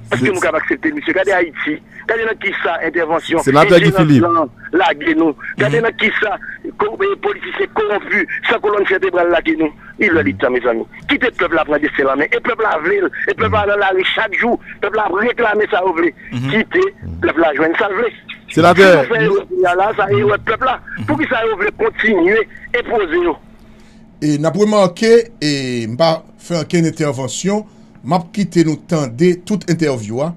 Èske nou kab aksepte l, mesye? Gade Ayiti. Gade nan kisa entèvansyon enjerans blan lage nou. Gade nan kisa ko-, e, politisyen kowonpi, san kolòn vètebral lage nou. Li lè li tan, mezanmi. Kite pèp la pran desten l an men. E pèp la vle l. E pèp la nan lari chak jou. Pèp la ap reklame sa yo vle. Kite pèp la jwenn sa l vle. Senatè, si nou fè erè kounye a la, sa erè pèp la. Poukisa yo vle kontinye enpoze yo? E n ap remake, e m pa fè ankenn entèvansyon, m ap kite nou tande tout entèvyou a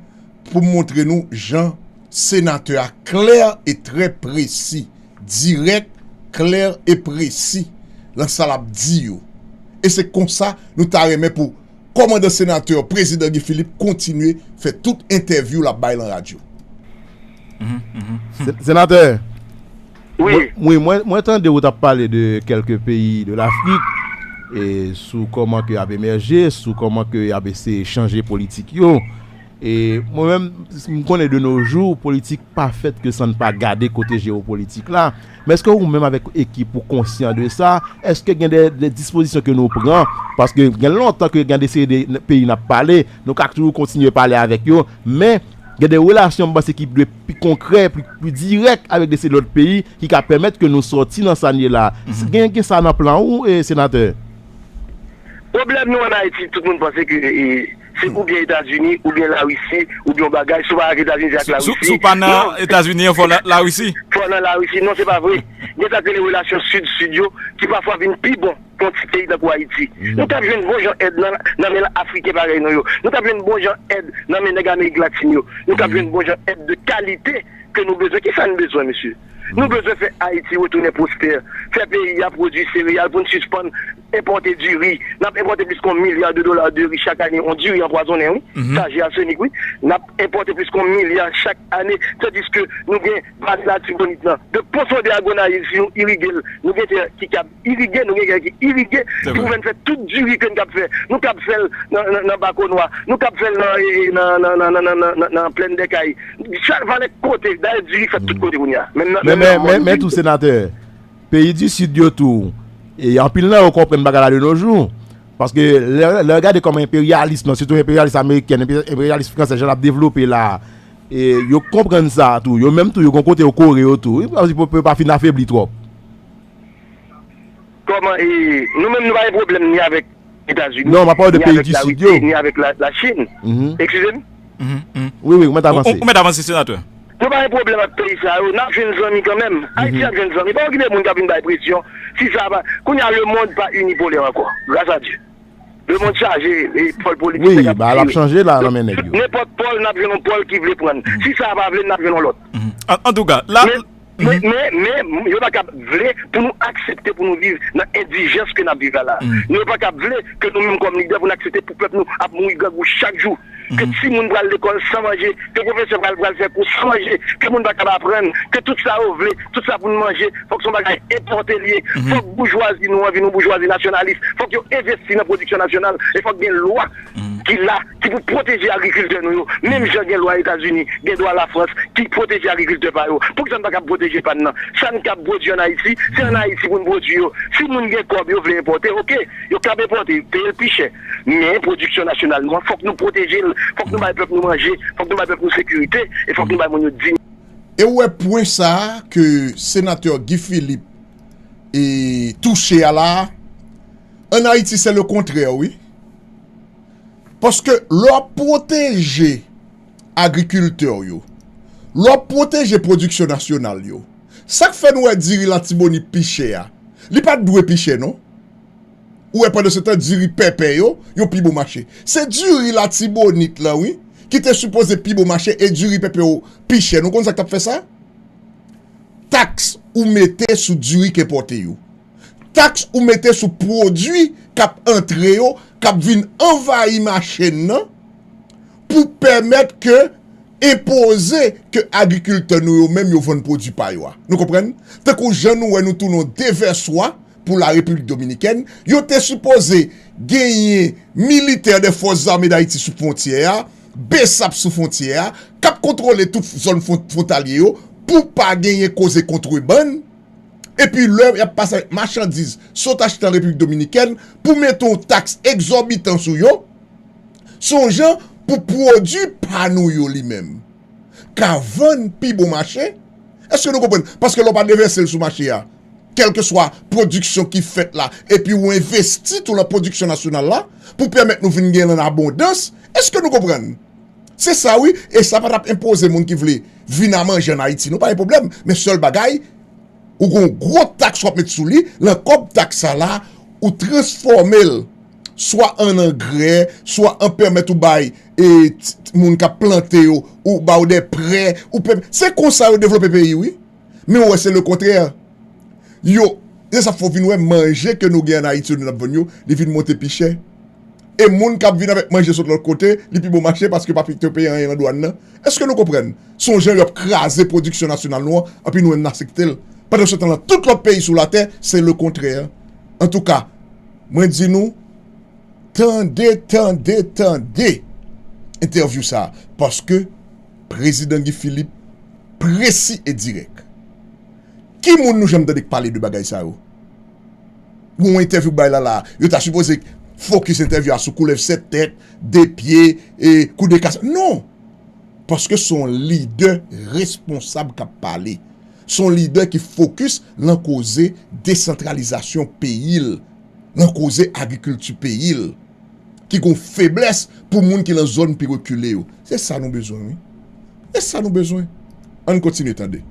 pou m montre nou jan senatè a klè e trè presi, dirèk, klè e presi nan sa l ap di yo. E se konsa nou ta renmen pou kòmandan senatè, prezidan Guy Philippe kontinye fè tout entèvyou l ap bay lan radyo. Senatè, wi, mwen, mwen tande ou t ap pale de kèlke peyi de Lafrik, e sou kòman ke y ap emèje, sou kòman ke y ap eseye chanje politik yo. E mwen menm, m konnen de nos jours, politik pa fèt ke san n pa gade kote jewopolitik la. Men èske ou menm avèk ekip ou konsyan de sa? Èske gen de, de dispozisyon ke nou pran? Paske gen lontan ke gen de seri de peyi n ap pale, nou ka toujou kontinye pale avèk yo, men gen de relasyon m panse ki dwe pi konkrè, pi, pi dirèk avèk de seri lòt peyi ki ka pèmèt ke nou sòti nan sa n ye la. Gen, gen sa nan plan ou, e, senatè? Pwoblèm nou ann Ayiti, tout moun panse ke e, se oubyen Etazini, oubyen Larisi, oubyen yon bagay. Si w pa ak Etazini, se ak Larisi. Si w pa nan Etazini an, fò Larisi. Fò nan Larisi. Non, se pa vre. Gen sa k rele relasyon sid-sid yo, ki pafwa vin pi bon ke yon ti peyi tankou Ayiti. Nou t ap jwenn bon jan èd nan, nan men Afriken parèy nou yo. Nou t ap jwenn bon jan èd nan men nèg Amerik Latin yo. Nou t ap jwenn bon jan èd de kalite ke nou bezwen. Kisa n bezwen, mesye? Nou bezwen fè Ayiti retounen pwospè, fè peyi a pwodui sereyal pou n sispann enpòte diri. N ap enpòte plis ke yon milya de dola diri chak ane, yon diri anpwazonnen, wi, chaje asenik, wi. N ap enpòte plis ke yon milya chak ane, tandiske nou gen base Latibonit lan, de Ponsonde a Gonayiv, si nou irige l, nou gen tè ki kab irige, nou gen tè ki irige, ki pou fè n fè tout diri ke n kab fè. Nou kab fè l nan, nan, nan Bakonwa, nou kab fè l nan, e, nan, nan Plèn dè Kay. Chak valè kote, dayè diri fèt tout kote kounye a. Men, men, men, men, men tou, senatè, peyi di Sid yo tou, e anpil nan yo konprann bagay la de nos jours. Paske lè, lè w gade kòman enperyalis lan, sitou enperyalis ameriken, enpe-, enperyalis fransè, jan l ap devlope la, e yo konprann sa tou. Yo menm tou, yo gon kote yo kore yo tou. Wi, pou, pou yo pa fin afebli twòp. Kòman, e, nou menm nou pa gen pwoblèm ni avèk Etazini, non, m ap pale de peyi di Sid yo, ni avèk la, la Chin. Eskize m? Wi, wi, ou mèt avanse. Ou mèt avanse, senatè. Nou pa gen pwoblèm ak peyi sa yo, n ap jwenn zanmi kanmenm. Ayiti ap jwenn zanmi. Pa okipe moun k ap vin bay presyon. Si sa pa, kounye a, lemonn pa inipolè ankò. Gras a Dye. Lemonn chaje, e, pòl politik, wi, nèg ap ba l ap chanje la nan men nèg yo. Nenpòt pòl, n ap jwenn yon pòl ki vle pran n. Si sa pa vle, n ap jwenn yon lòt. Antouka, la, men, men, men, men, yo pa kab vle pou nou aksepte pou nou viv nan endijans ke n ap viv la la. Yo pa kab vle ke nou menm kòm lidè pou n aksepte pou pèp nou ap mouri grangou chak jou. Ke timoun pral lekòl san manje, ke pwofesè pral, pral fè kou san manje, ke moun pa kab aprann, ke tout sa yo vle, tout sa pou n manje, fòk se yon bagay enpòte l ye. Fòk boujwazi nou an vin yon boujwazi nasyonalis. Fòk yo envesti nan pwodiksyon nasyonal. E fòk gen lwa ki la, ki pou pwoteje agrikiltè nou yo. Menm jan gen lwa Etazini, gen lwa Lafrans, ki pwoteje agrikiltè pa yo. Poukisa n pa kab pwoteje pa n nan? Sa n kab pwodui ann Ayiti, se ann Ayiti pou n pwodui yo. Si moun gen kòb, yo vle enpòte, oke, yo kab enpòte, peye l pi chè. Men pwodiksyon nasyonal nou an, fòk nou pwoteje l, fòk nou bay pèp nou manje, fòk nou bay pèp nou sekirite, e fòk nou bay moun yo diyite. E ou wè pwen sa a ke senatè Guy Philippe e touche a la a, ann Ayiti, se le kontrè, wi. Paske lè w ap pwoteje agrikiltè yo, lè w ap pwoteje pwodiksyon nasyonal yo, sa k fè nou wè diri Latibonit pi chè a, li pa t dwe pi chè, non. Ou wè, pandansetan, diri pèpè yo, yo pi bon mache. Se diri Latibonit lan, wi, ki te sipoze pi bon mache, e diri pèpè yo pi chè. Nou konn sa k t ap fè sa? Taks ou mete sou diri k enpòte yo. Taks ou mete sou pwodui k ap antre yo, k ap vin anvayi mache n nan, pou pèmèt ke, enpoze ke agrikiltè nou yo menm yo vann pwodui pa yo a. Nou konprann? Tankou jan nou wè nou tounen yon devèswa pou la Repiblik Dominikèn, yo te sipoze genyen militè de Fòs Zame d Ayiti sou fwontyè a, BSAP sou fwontyè a, k ap kontwole tout zòn fwon-, fwontalye yo, pou pa genyen koze kontrebann. Epi lè y ap pase avèk machandiz, sot achte an Repiblik Dominikèn, pou mete yon taks egzòbitan sou yo, se yon jan pou pwodui pa nou yo li menm ka vann pi bon mache. Èske nou konprann? Paske lè w pa devèse l sou mache a, kèlkeswa pwodiksyon ki fèt la, epi w envesti tou nan pwodiksyon nasyonal la, pou pèmèt nou vin gen l an abondans, èske nou konprann? Se sa wi, e sa pa t ap enpoze moun ki vle vin a manje ann Ayiti, non, pa gen pwoblèm. Men sèl bagay, ou gen yon gwo taks w ap met sou li, lan kòb taks sa la, ou transfòme l swa an angrè, swa an pèmèt ou bay, e, t-, t-, moun k ap plante yo, ou ba yo de prè, ou pè-, se konsa yo devlope peyi, wi. Men ou wè, se lekontrè. Yo, se sa fè w vin wè manje ke nou gen ann Ayiti yo, nou t ap vann yo, li vin monte pi chè. E moun k ap vin avèk manje sot lòt kote, li pi bon mache paske pa pito peye anyen nan dwàn nan. Èske nou konprann? Se yon jan yo ap kraze pwodiksyon nasyonal nou an, anpi nou menm n aksepte l. Pandan se tan lan, tout lòt peyi sou latè, se lekontrè. Antouka, mwen di nou, tande, tande, tande entèvyou sa a, paske Prezidan Guy Philippe presi e dirèk. Ki moun nou janm tande k pale de bagay sa yo? Gon entèvyou k bay la la, yo ta sipoze fokis entèvyou a sou koulèv sèt tèt, de pye, e kou de kas. Non! Paske se yon lidè responsab k ap pale. Se yon lidè ki fokis lan koze desantralizasyon peyi l, lan koze agrikilti peyi l, ki gon feblès pou moun ki lan zòn pi rekile yo. Se sa nou bezwen, wi. Se sa nou bezwen. Ann kontinye tande.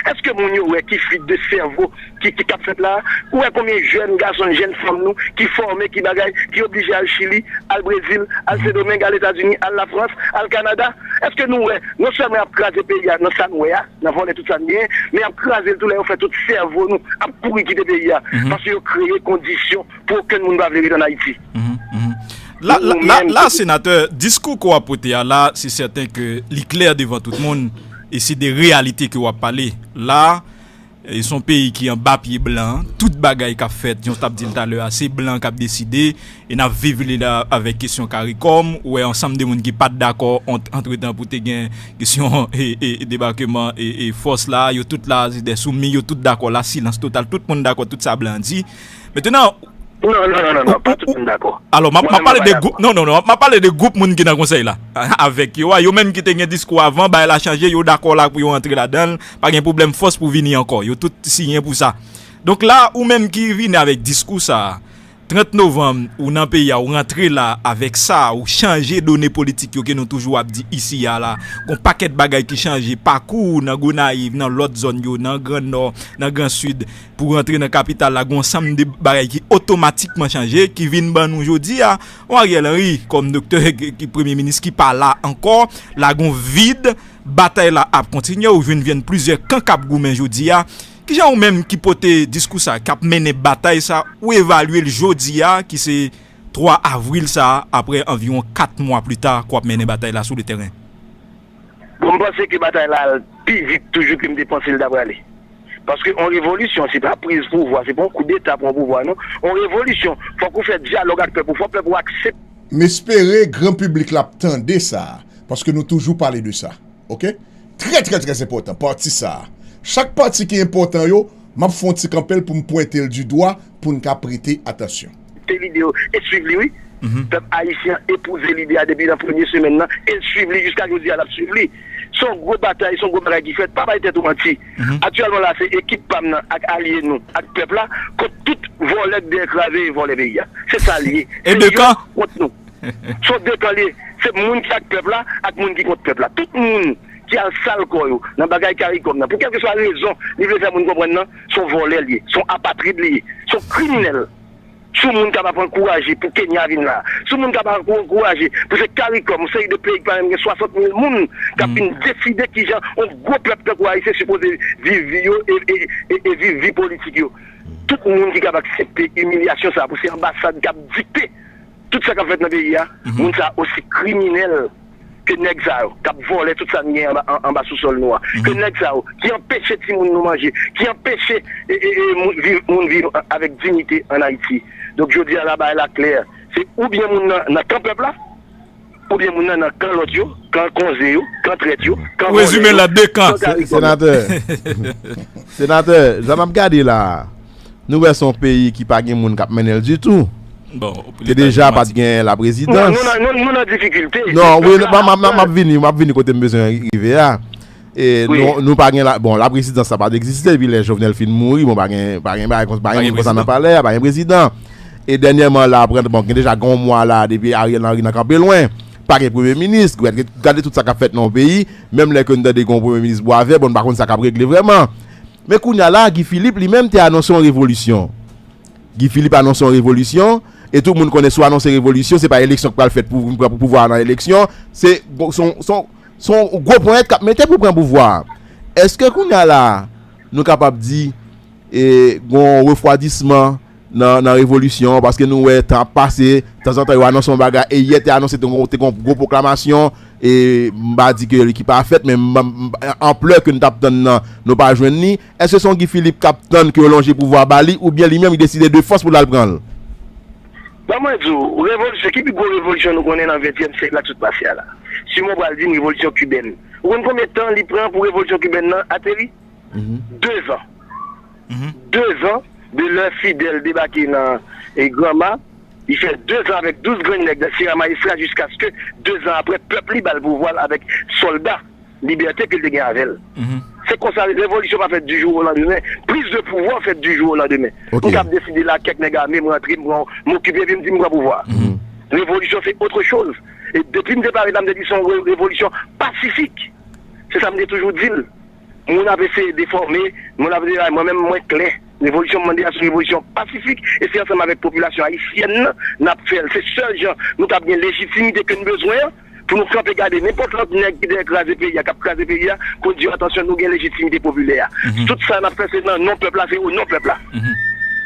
Èske moun yo wè ki fuite de sèvo ki ki k ap fèt la? Ou wè konbyen jèn gason, jèn fanm nou ki fòme, ki bagay, ki oblije al Chili, al Brezil, al Sendomeng, al Etazini, al Lafrans, al Kanada? Èske nou wè, non sèlman y ap kraze peyi a nan sa n wè a, nan vòlè tout sa n genyen, men y ap kraze l tou lè yo fè tout sèvo nou ap kouri kite peyi a, paske yo kreye kondisyon pou okenn moun pa vle ret ann Ayiti. La, la, la, la, senatè, diskou ke w ap pote a la, se sèten ke li klè devan tout moun, e se de reyalite ke w ap pale. La, e se yon peyi ki anba pye blan, tout bagay k ap fèt, jan w t ap di l talè a, se blan k ap deside, e n ap viv li la avèk kesyon CARICOM, ou wè ansanm de moun ki pa t dakò antretan pou te gen kesyon e, e, e debakeman e, e fòs la, yo tout la, se de soumi, yo tout dakò la, silans total, tout moun dakò tout sa blan di. Mentenan, Non, non, non, non, non, pa tout moun dakò. Alò, m ap pale de gwoup, non, non, non, m ap pale de gwoup moun ki nan konsèy la, avèk yo a, yo menm ki te gen diskou avan, bagay la chanje, yo dakò la pou yo antre ladan l, pa gen pwoblèm fòs pou vini ankò, yo tout siyen pou sa. Donk la, ou menm ki vini avèk diskou sa a, trant novanm, ou nan peyi a, ou rantre la avèk sa, ou chanje done politik yo ke nou toujou ap di isi a la, gon pakèt bagay ki chanje, pakou w nan Gonayiv, nan lòt zòn yo, nan Gran Nò, nan Gran Sid, pou rantre nan kapital la, gon ansanm de bagay ki otomatikman chanje, ki vin ban nou jodi a, yon Ariel Henry kòm doktè, ki premye minis ki pa la ankò, la gon vid, batay la ap kontinye, ou jwenn vyen plizyè kan k ap goumen jodi a. Kijan ou menm ki pote diskou sa, k ap mennen batay sa, ou evalye l jodi a, ki se twa avril sa, apre anviwon kat mwa pli ta, k w ap mennen batay la sou le tèren? Bon, m panse ke batay la al pi vit toujou ke m te panse l ta prale. Paske yon revolisyon, se pa priz pouvwa, se pa yon koudeta pran pouvwa, non. Yon revolisyon, fòk ou fè dyalòg ak pèp ou, fòk pèp ou aksepte. M espere gran piblik la ap tande sa, paske nou toujou pale de sa. Oke? Trè, trè, trè enpòtan, pati sa a. Chak pati ki enpòtan yo, m ap fè yon ti kanpe l pou m pwente l di dwa pou n ka prete atansyon. Te lide yo e swiv li, wi. Pèp ayisyen an epouze lide a depi nan premye semèn nan, e l swiv li jiska jodi a, l ap swiv li. Se yon gwo batay, se yon gwo bagay ki fèt, pa bay tèt ou manti. Aktyèlman la, se ekip pa m nan ak alye nou, ak pèp la, kont tout vòlè k dèyè kraze e vòlè peyi a. Se sa l ye. Se yo kont nou. Se yon de kan l ye. Se moun ki ak pèp la, ak moun ki kont pèp la. Tout moun ki al sal kò yo nan bagay CARICOM nan, pou kèlkeswa rezon li vle fè moun konprann nan, se yon vòlè l ye, se yon apatrid li ye, se yon kriminèl. Si yon moun kapab ankouraje pou Kenya vin la, si yon moun kapab ankouraje pou se CARICOM, yon seri de peyi ki pa menm gen swasant mil moun, k ap vin deside kijan yon gwo pèp tankou Ayisyen sipoze viv vi yo e, e, e, e viv vi politik yo. Tout moun ki kapab aksepte imilyasyon sa a pou se anbasad k ap dikte tout sa k ap fèt nan peyi a, moun sa a osi kriminèl ke nèg sa yo k ap vòlè tout sa n gen anba, an, anba sousòl nou a, ke nèg sa yo ki anpeche timoun nou manje, ki anpeche e, e, e, moun viv, moun viv avèk diyite ann Ayiti. Donk, jodi a la, bagay la klè. Se oubyen moun nan nan kan pèp la, oubyen moun nan nan kan lòt yo, kan konze yo, kan trèt yo, kan vòlè yo, kan CARICOM yo. Senatè, senatè, jan n ap gade la a, nou wè se yon peyi ki pa gen moun k ap mennen l ditou. Te deja pa t gen laprezidans. Nou nan difikilte. Non, wi, m ap vini, m ap vini kote m bezwen rive a. E nou, nou pa gen la, bon, laprezidans sa pa t egziste depi lè Jovenel fin mouri, bon, pa gen, pa gen bagay konsa, pa gen moun konsa nan palè a, pa gen prezidan. E dènyèman la, pran, bon, gen deja gen yon mwa la depi Ariel Henry nan kanpe lwen. Pa gen premye minis, gade, gade tout sa k ap fèt nan yon peyi, menm lè ke n tande gen yon premye minis bwavè, bon, n pa konn sa k ap regle vrèman. Men kounye a la, Guy Philippe li menm te anonse yon revolisyon. Guy Philippe anonse yon revolisyon, e tout moun konnen si w anonse revolisyon, se pa eleksyon k pral fèt pou vin pran pouvwa a nan eleksyon, se, se yon, se yon, se yon gwo ponyèt k ap mete pou pran pouvwa a. Èske kounye a la a, nou kapab di, e, gen yon refwadisman nan, nan revolisyon an, paske nou wè tan ap pase, tanzantan yo anonse yon bagay, e yè te anonse te gon, te gon gwo pwoklamasyon, e m pa di ke li ki pa fèt, men m, m, anplè ke nou t ap tann nan, nou pa jwenn li. Èske se yon Guy Philippe k ap tann ke yo lonje pouvwa ba li, oubyen li menm li deside de fòs pou l al pran l? Ban mwen di w, revolisyon, ki pi gwo revolisyon nou konnen nan ventyèm syèk la k sot pase a la? Simon pral di m revolisyon kibèn. Ou konn konbyen tan li pran pou revolisyon kibèn nan ateri? De zan. De zan de lè Fidel debake nan e, Granma, li fè de zan avèk douz grenn nèg nan Sierra Maestra jiskaske de zan apre pèp li ba l pouvwa l avèk sòlda libète ke l te gen avè l. Se konsa, revolisyon pa fèt du jour au lendemain. Prise de pouvoir fèt du jour au lendemain. Ok. M kab deside la, kèk nèg ame, m rantre, m pran, m okipe, epi m di m pran pouvwa. Revolisyon se autre chose. E depi m te parèt la, m te di se yon re-, revolisyon pasifik. Se sa m te toujou di l. Moun ap eseye defòme, moun ap eseye, mwen menm mwen klè. Revolisyon m mande a se yon revolisyon pasifik e se ansanm avèk popilasyon ayisyèn nan n ap fè l. Se sèl jan nou kab gen lejitimite ke n bezwen an pou nou kanpe gade nenpòt lòt nèg ki dèyè kraze peyi a, k ap kraze peyi a, pou n di yo, atansyon, nou gen lejitimite popilè a. Tout sa n ap fè se nan non pèp la, se o non pèp la.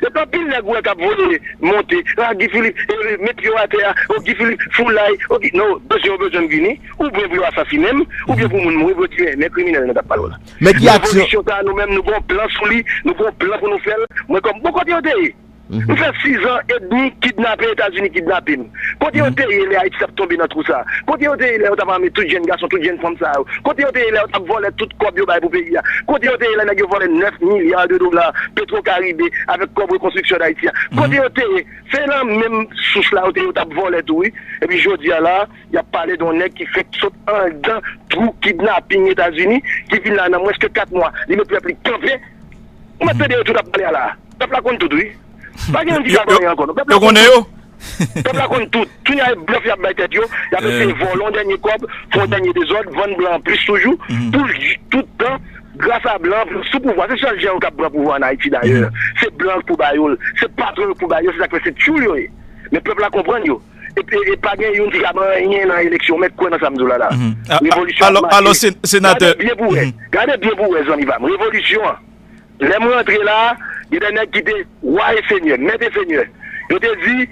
Depi anpil nèg ou wè k ap voye monte, a Guy Philippe, e, met pye w atè a, o Guy Philippe, foulay, o Guy, non, bezwen yo bezwen m vini, oubyen pou yo asasinen m, oubyen pou moun mouri, pou yo tiye m, men kriminèl nan t ap pale w la. Men ki aksyon? Revolisyon sa a, nou menm, nou gon plan sou li, nou gon plan pou nou fè l. Mwen kòm, bon, kote yo te ye? M fè sizan edmi kidnape, Etazini kidnape m. Kote yo te ye lè Ayiti t ap tonbe nan twou sa a? Kote yo te ye lè yo t ap ame tout jèn gason, tout jèn fanm sa yo? Kote yo te ye lè yo t ap vòlè tout kòb yo bay pou peyi a? Kote yo te ye lè nèg yo vòlè nèf milya de dola Petro Caribe avèk kòb rekonstriksyon Dayiti a? Kote yo te ye? Se nan menm sous la yo te ye, yo t ap vòlè tou, wi. Epi jodi a la, y ap pale de yon nèg ki fèk sot anndan twou kidnaping Etazini, ki vin la nan mwens ke kat mwa, li met pèp li kanpe. Ou mèt tande yo tout ap pale a la. Pèp la konn tout, wi. Pa gen moun ki ka fè anyen ankò, non. Pèp la konn tout. Pèp la konn tout. Kounye a, e blòf y ap bay tèt yo, y ap eseye vòlè yon dènye kòb, fè yon dènye dezòd, vann blan an plis toujou, pou l j-, tout tan, gras a blan an, sou pouvwa. Se sèl jan yo kab pran pouvwa an Ayiti, dayè. Se blan k pou ba yo l. Se patwon yo k pou ba yo, se sa k fè se tchoul yo ye. Men pèp la konprann yo. E, e, e pa gen youn ki kab anyen nan eleksyon. Mèt kwè nan sa m di w la, la. Revolisyon ap mache. Alò, alò, se-, senatè. Gade byen pou wè. Gade byen pou wè, zanmi pa m. Revolisyon an. Lè m rantre la, gen de nèg ki te wa e senyè, mèt e senyè. Yo te di,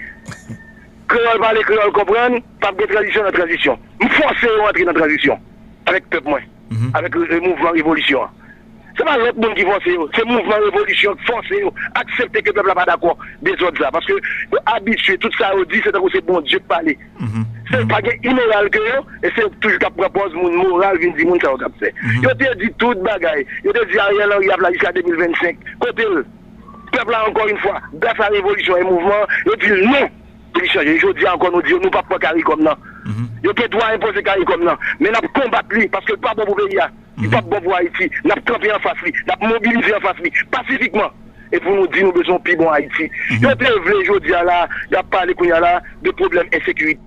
kreyòl pale, kreyòl konprann, p ap gen tranzisyon nan tranzisyon. M fòse yo antre nan tranzisyon avèk pèp mwen, avèk, e, mouvman revolisyon an. Se pa lòt moun ki fòse yo, se mouvman revolisyon k fòse yo aksepte ke pèp la pa dakò dezòd sa, paske yo abitye, tout sa yo di, se tankou se Bondye k pale. Se pa gen imoral ke yo, e se yo toujou k ap pran pòz moun moral vin di moun sa yo k ap fè. Yo te di tout bagay. Yo te di Ariel Henry ap la jiska de mil vennsenk. Kote l? Pèp la, ankò yon fwa, gras a revolisyon e mouvman, yo di l non. Epi chanje. Jodi a ankò, nou di yo, nou p ap pran karikòm nan. Yo gen dwa enpoze karikòm nan. Men n ap konbat li, paske l pa bon pou peyi a. Li p ap bon pou Ayiti. N ap kanpe anfas li. N ap mobilize anfas li, pasifikman. E pou nou di nou bezwen yon pi bon Ayiti. Yo te vle jodi a la, y ap pale kounye a la de pwoblèm ensekirite.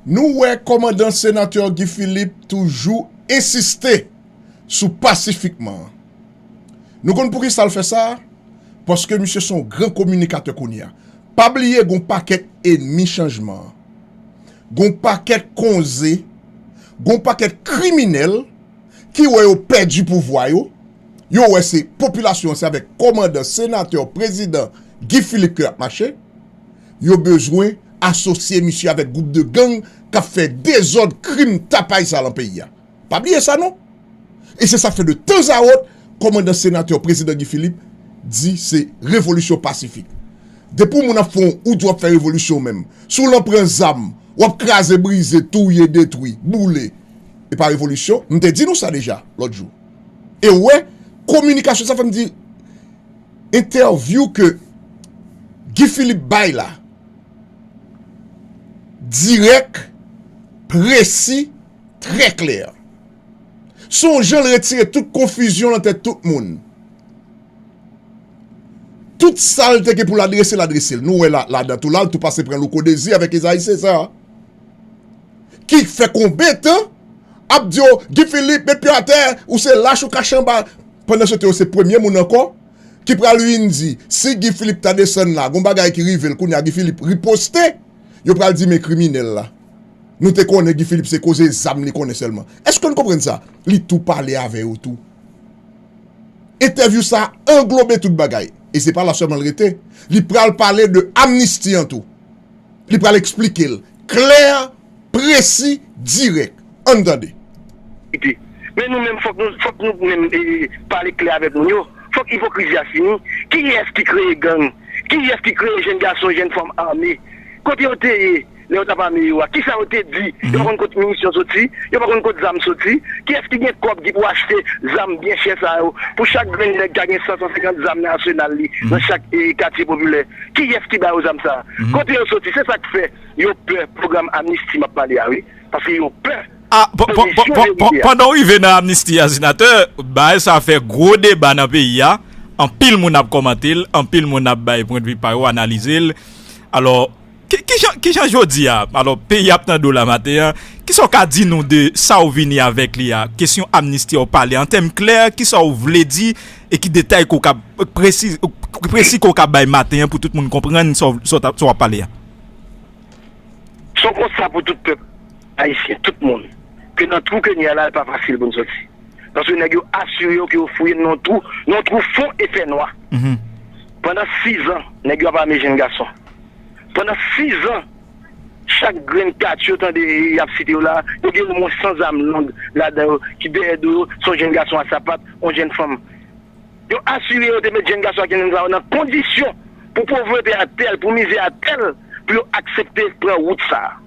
Nou wè kòmandan senatè Guy Philippe toujou ensiste sou pasifikman an. Nou konn poukisa l fè sa? Paske misye se yon gran kominikatè kounye a. Pa bliye, gon pakèt enmi chanjman an. Gon pakèt konze, gon pakèt kriminèl ki wè yo pèdi pouvwa yo, yo wè se popilasyon an, se avèk kòmandan, senatè, prezidan Guy Philippe ke y ap mache, yo bezwen asosye misye avèk gwoup de gang k ap fè dezòd, krim, tapay sa lan peyi a. Pa bliye sa non. E se sa k fè de tanzawòt, kòmandan, senatè, prezidan Guy Philippe di se revolisyon pasifik. Depi yon moun ap fè yon, ou di w ap fè revolisyon menm. Si w lan pran zam, w ap kraze, brize, touye, detwi, boule. E pa revolisyon, m te di nou sa deja lòt jou. E w wè, kominikasyon sa fè m di, entèvyou ke Guy Philippe bay la, dirèk, presi, trè klè. Se yon jan l retire tout konfizyon lan tèt tout moun. Tout sa l te gen pou l adrese, l adrese l. Nou wè la, ladan tou la, l tou pase pran Louko Désir avèk Esaïe César. Ki fè konbyen tan ap di yo, Guy Philippe, met pye atè, ou se lach, ou kache anba. Pandan se tan yo se premye moun ankò ki pral vin di, si Guy Philippe ta desann la, gon bagay ki rive l, kounye a Guy Philippe riposte, yo pral di, men kriminèl la. Nou te konnen Guy Philippe se koze zam li konnen sèlman. Èske n konprann sa? Li tou pale avè yo tou. Entèvyou sa a anglobe tout bagay. E se pa la sèlman l rete. Li pral pale de amnisti an tou. Li pral eksplike l klè, presi, dirèk. Ann tande. Men nou menm, fòk nou, fòk nou menm e, pale klè avèk moun yo. Fòk ipokrizi a fini. Kiyès ki kreye gang? Kiyès ki kreye jenn gason, jenn fanm ame? Kote yo te ye lè yo t ap ame yo a? Kisa yo te di? Yo pa konn kot minisyon soti? Yo pa konn kot zam soti? Kiyès ki gen kòb ki pou achte zam byen chè sa yo? Pou chak grenn nèg ka gen san, san senkant zam nan asenal li nan chak e, katye popilè. Kiyès ki ba yo zam sa a? Kote yo soti? Se sa k fè yo pè pwogram amnisti m ap pale a wi. Paske yo pè. Ah, pandan w rive nan amnisti a, senatè, bagay sa fè gwo deba nan peyi a. Anpil moun ap kòmante l, anpil moun ap bay pwendvi pa yo, analize l. Alò, ki, ki jan, ki jan jodi a, alò, peyi ap tande w la maten an, kisa w ka di nou de sa w vini avèk li a? Kesyon amnisti a w pale an tèm klè, kisa w vle di e ki detay ke w ka presi, presi ke w ka bay maten an pou tout moun konprann sa w, sa w t ap, sa w ap pale a? Se yon konsta pou tout pèp ayisyen, tout moun, ke nan twou ke n ye a la, li pa fasil pou n soti. Paske nèg yo asire yo ke yo fouye n nan yon twou, nan yon twou fon e fè nwa. Pandan sizan, nèg yo ap ame jenn gason. Pandan sizan, chak grenn katye w tande y ap site yo la, yo gen omwen san zam long ladan yo, ki dèyè do yo, se yon jenn gason a sapat, yon jenn fanm. Yo asire yo te met jenn gason ak jenn fanm sa yo nan kondisyon pou povrete a tèl, pou mizè a tèl, pou yo aksepte pran wout sa a.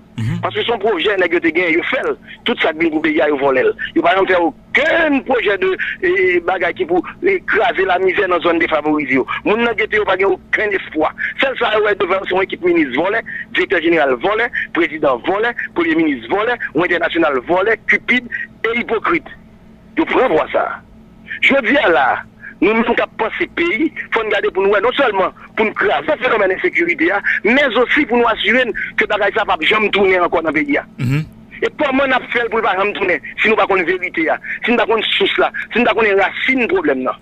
Paske se yon pwojè nèg yo te genyen, yo fè l. Tout sa k vin pou peyi a, yo vòlè l. Yo pa janm fè okenn pwojè de e, bagay ki pou e, kraze lamizè nan zòn defavorize yo. Moun nan gete yo pa gen okenn espwa. Sèl sa yo wè devan yo se yon ekip minis vòlè, direktè jeneral vòlè, prezidan vòlè, premye minis vòlè, yon entènasyonal vòlè, kipid e ipokrit. Yo pran vwa sa a. Jodi a la a, nou menm k ap panse peyi, fò n gade pou n wè non sèlman pou n kraze fenomèn ensekirite a, men osi pou nou asire n ke bagay sa p ap janm tounen ankò nan peyi a. E kòman n ap fè l pou l pa janm tounen si nou pa konn verite a, si n pa konn sous la, si n pa konnen rasin pwoblèm nan?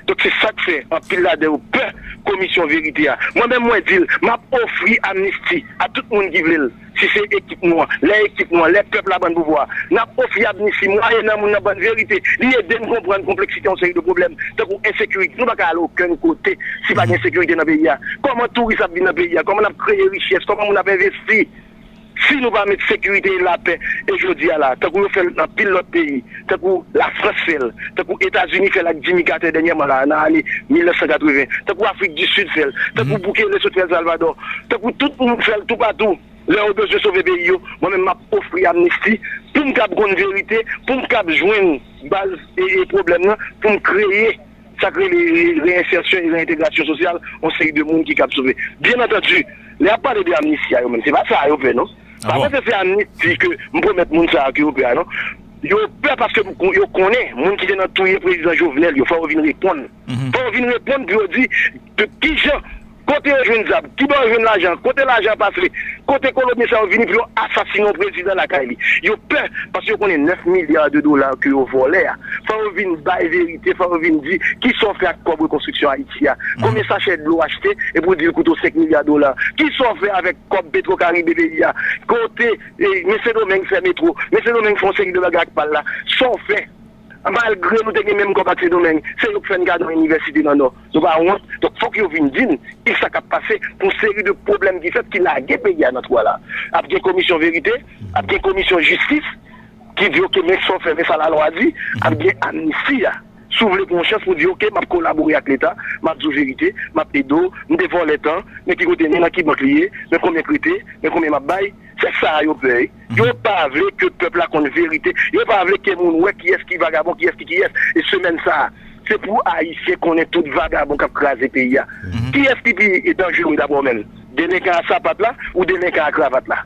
Donk se sa k fè anpil ladan yo pè Komisyon Verite a. Mwen menm mwen di l, m ap ofri amnisti a tout moun ki vle l. Si se ekip nou an, lè ekip nou an, lè pèp la ban n pouvwa a, n ap ofri amnisti mwayennan moun nan ban n verite, li ede n konprann konpleksite yon seri de pwoblèm, tankou ensekirite. Nou pa ka al okenn kote si pa gen sekirite nan peyi a. Kòman touris ap vin nan peyi a? Kòman n ap kreye richès? Kòman moun ap envesti? Si nou pa met sekirite e lapè, e jodi a la, tankou yo fè l nan anpil lòt peyi, tankou Lafrans fè l, tankou Etazini fè l ak Jimmy Carter dènyèman la, nan ane mil nèf san katreven, tankou Afrik di Sid fè l, tankou Bukele sot fè l Salvadò, tankou tout moun fè l toupatou, lè yo bezwen sove peyi yo, mwen menm m ap ofri amnisti pou m kab konn verite, pou m kab jwenn baz e, e pwoblèm nan, pou m kreye sa k rele re, reyensèsyon e reentegrasyon sosyal yon seri de moun ki kab sove. Byen antandi, lè y ap pale de amnisti a yo menm, se pa sa a yo pè non. Pa panse se amnisti ke m pwomèt moun sa a ke yo pè a non. Yo pè paske yo konnen moun ki te nan touye prezidan Jovenel yo, fò yo vin reponn. Fò yo vin reponn pou yo di de kijan, kote yo jwenn zam, kibò yo jwenn lajan, kote lajan an pase, kote koloni sa yo vini pou yo asasinen yon prezidan lakay li. Yo pè paske yo konnen nèf milya de dola ke yo vòlè a. Fò yo vin bay verite, fò yo vin di kisa w fè ak kòb rekonstriksyon Ayiti a. Konbyen sachè dlo w achte epi w di l koute w senk milya dola? Kisa w fè avèk kòb Petro Caribe peyi a? Kote e, men Sendomeng fè metwo, men Sendomeng fè yon seri de bagay ak pa l la. Sa w fè? Malgre nou te gen menm kòb ak Sendomeng, se yo k fè n gade yon inivèsite nan Nò. Nou pa wont? Donk fòk yo vin di n kisa k ap pase pou yon seri de pwoblèm ki fèt ki lage peyi a nan twou a la. Ap gen komisyon verite, ap gen komisyon jistis ki di oke men sa w fè, men sa lalwa di, ap gen amnisti a. Si w vle pran yon chans pou di oke m ap kolabore ak Leta, m ap di w verite, m ap ede w, m te vòlè tan, men ki kote l ye, nan ki bank li ye, men konbyen k rete, men konbyen m ap bay, se sa a yo pè wi. Yo pa vle ke pèp la konn verite. Yo pa vle ke moun wè kiyès ki vagabon, kiyès ki kiyès. E semèn sa a, se pou Ayisyen konnen tout vagabon k ap kraze peyi a. Kiyès ki pi danjere dabò menm? Delenkan a sapat la ou delenkan a kravat la?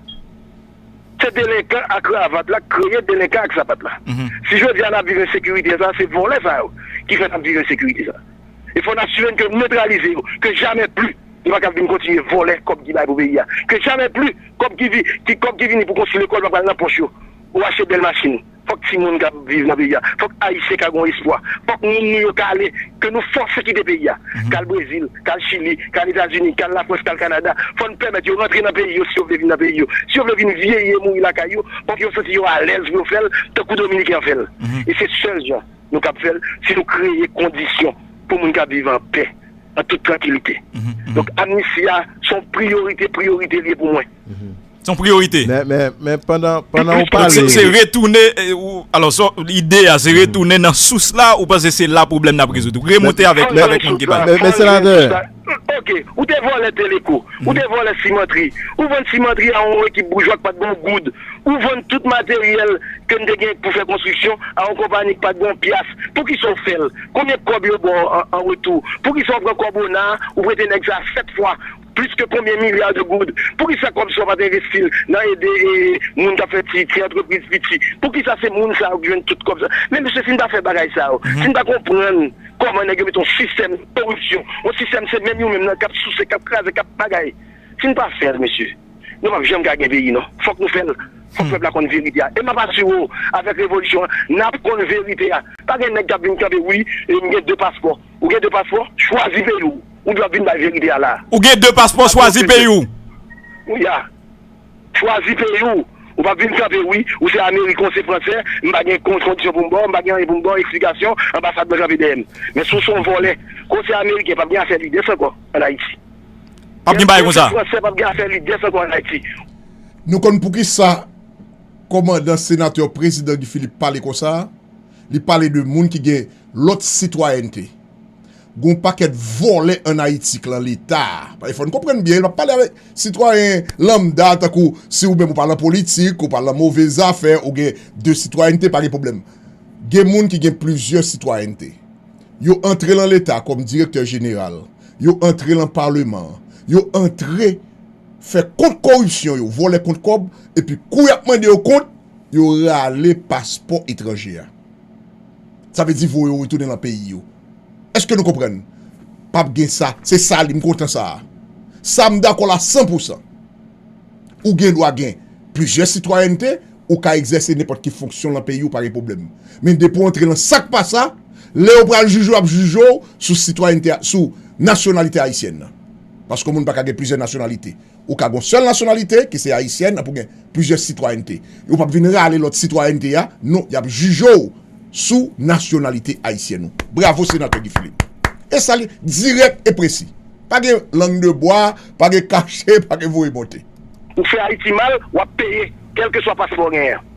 Se delenkan a kravat la k kreye delenkan ak sapat la. Si jodi a n ap viv ensekirite sa, se vòlè sa yo ki fè n ap viv ensekirite sa. E fò n asire n ke n netralize yo, ke jamè pli yo pa ka vin kontinye vòlè kòb ki bay pou peyi a. Ke jamè pli kòb ki vi, ki kòb ki vini pou konstwi lekòl pa pral nan pòch yo, ou achte bèl machin. Fòk timoun k ap viv nan peyi a, fòk Ayisyen ka gen yon espwa. Fòk moun nou yo ka ale, ke nou fòse kite peyi a. K al Brezil, k al Chili, k al Etazini, k al Lafrans, k al Kanada. Fò n pèmèt yo rantre nan peyi yo si yo vle vin nan peyi yo. Si yo vle vin vyeyi e mouri lakay yo, fòk yo santi yo alèz pou yo fè l, tankou Dominiken an fè l. E se sèl jan nou kab fè l si nou kreye kondisyon pou moun ka viv an pè. an tout trankilite. Donk, amnisti a, se yon priyorite, priyorite li ye pou mwen. Se yon priyorite. Men, men, men pandan, pandan w pale. Se, se retounen, eh, ou, alò, so, ide a, se retounen nan sous la, ou panse se la pwoblèm n ap rezoud? Remonte avèk, avèk moun ki pale. Men, men, senatè. Ok, ou te vòlè Teleco, ou te vòlè Simantri, ou vann Simantri a yon ekip boujwa k pa t gen yon goud, ou vann tout materyèl ke n te gen pou fè konstriksyon a yon konpayi k pa t gen yon pyas. Poukisa w fè l? Konbyen kòb yo ba w an, an retou? Poukisa w pran kòb Ona, ou prete nèg sa sèt fwa plis ke konbyen milya de goud? Poukisa kòb sa w pa t envesti l nan ede e, moun k ap fè ti, ti antrepriz piti? Poukisa se moun sa yo k jwenn tout kòb sa? Men mesye, si n pa fè bagay sa yo, si n pa konprann kòman nèg yo mete yon sistèm koripsyon, yon sistèm se menm yo menm nan k ap souse, k ap kraze, k ap bagay, si n pa fè l, mesye, nou p ap janm ka gen peyi, non. Fòk nou fè l. Fòk pèp la konn verite a. E m ap asire w, avèk revolisyon an, n ap konn verite a. Pa gen nèg k ap vin kanpe, wi, e m gen de paspò. Ou gen de paspò? Chwazi peyi w. Ou dwe ap vin bay verite a la. Ou gen de paspò, chwazi peyi w. Wi, ya. Chwazi peyi w. Ou p ap vin kanpe, wi, ou se ameriken, ou se fransè, m pa gen kon-, kondisyon pou m ba w, m pa gen anyen pou m ba w, eksplikasyon, anbasad mwen kanpe dèyè m. Men si w se yon vòlè, ke w se ameriken, p ap gen afè lidès ankò ann Ayiti. P ap gen bagay konsa. Fransè p ap gen afè lidès ankò ann Ayiti. Nou konn poukisa kòmandan, senatè, prezidan Guy Philippe pale konsa? Li pale de moun ki gen lòt sitwayènte. Gon pakèt vòlè ann Ayiti k lan Leta. Paske fò n konprann byen, l ap pale avèk sitwayen lanmda, tankou si ou menm ou pa lan politik, ou pa lan move zafè, ou gen de sitwayènte, pa gen pwoblèm. Gen moun ki gen plizyè sitwayènte. Yo antre lan Leta kòm direktè jeneral. Yo antre lan Paleman an. Yo antre fè kont koripsyon yo, vòlè kont kòb, epi kou y ap mande yo kont, yo rale paspò etranje a. Sa vle di voye yo retounen lan peyi yo. Èske nou konprann? P ap gen sa. Se sa li, m kontan sa a. Sa m dakò la san pou san. Ou gen dwa gen plizyè sitwayènte, ou ka egzèse nenpòt ki fonksyon lan peyi w, pa gen pwoblèm. Men depi w antre lan sa k pa sa, lè yo pral jije w, y ap jije w sou sitwayènte, sou nasyonalite ayisyèn nan. Paske yon moun pa ka gen plizyè nasyonalite. Ou ka gen yon sèl nasyonalite, ki se ayisyèn, epi w gen plizyè sitwayènte. Yo p ap vin rale lòt sitwayènte a, non, y ap jije w sou nasyonalite ayisyèn ou. Bravo, senatè Guy Philippe. E sa li, dirèk e presi. Pa gen lang de bwa, pa gen kache, pa gen voye monte. Ou fè Ayiti mal, w ap peye, kèlkeswa paspò w genyen an.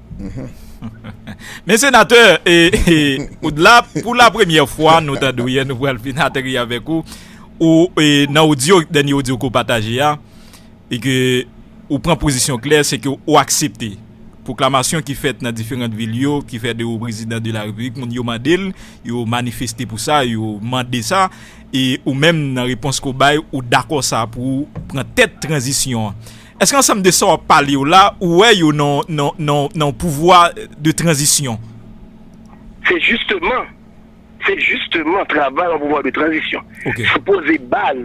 Men senatè, e, e, la, pou la premyè fwa, nou tande w yè, nou pral vin ateri avèk ou. Ou, e, nan odyo, dènye odyo ke w pataje a, e ke ou pran pozisyon klè, se ke ou aksepte pwoklamasyon ki fèt nan diferan vil yo, ki fè de ou prezidan de la repiblik, moun yo mande l, yo manifeste pou sa, yo mande sa, e ou menm nan repons ke w bay, ou dakò sa pou ou pran tèt tranzisyon an. Èske ansanm de sa w ap pale yo la, ou wè yo nan, nan, nan, nan pouvwa de tranzisyon? Se jisteman Se jisteman travay yon pouvwa de tranzisyon. Se poze baz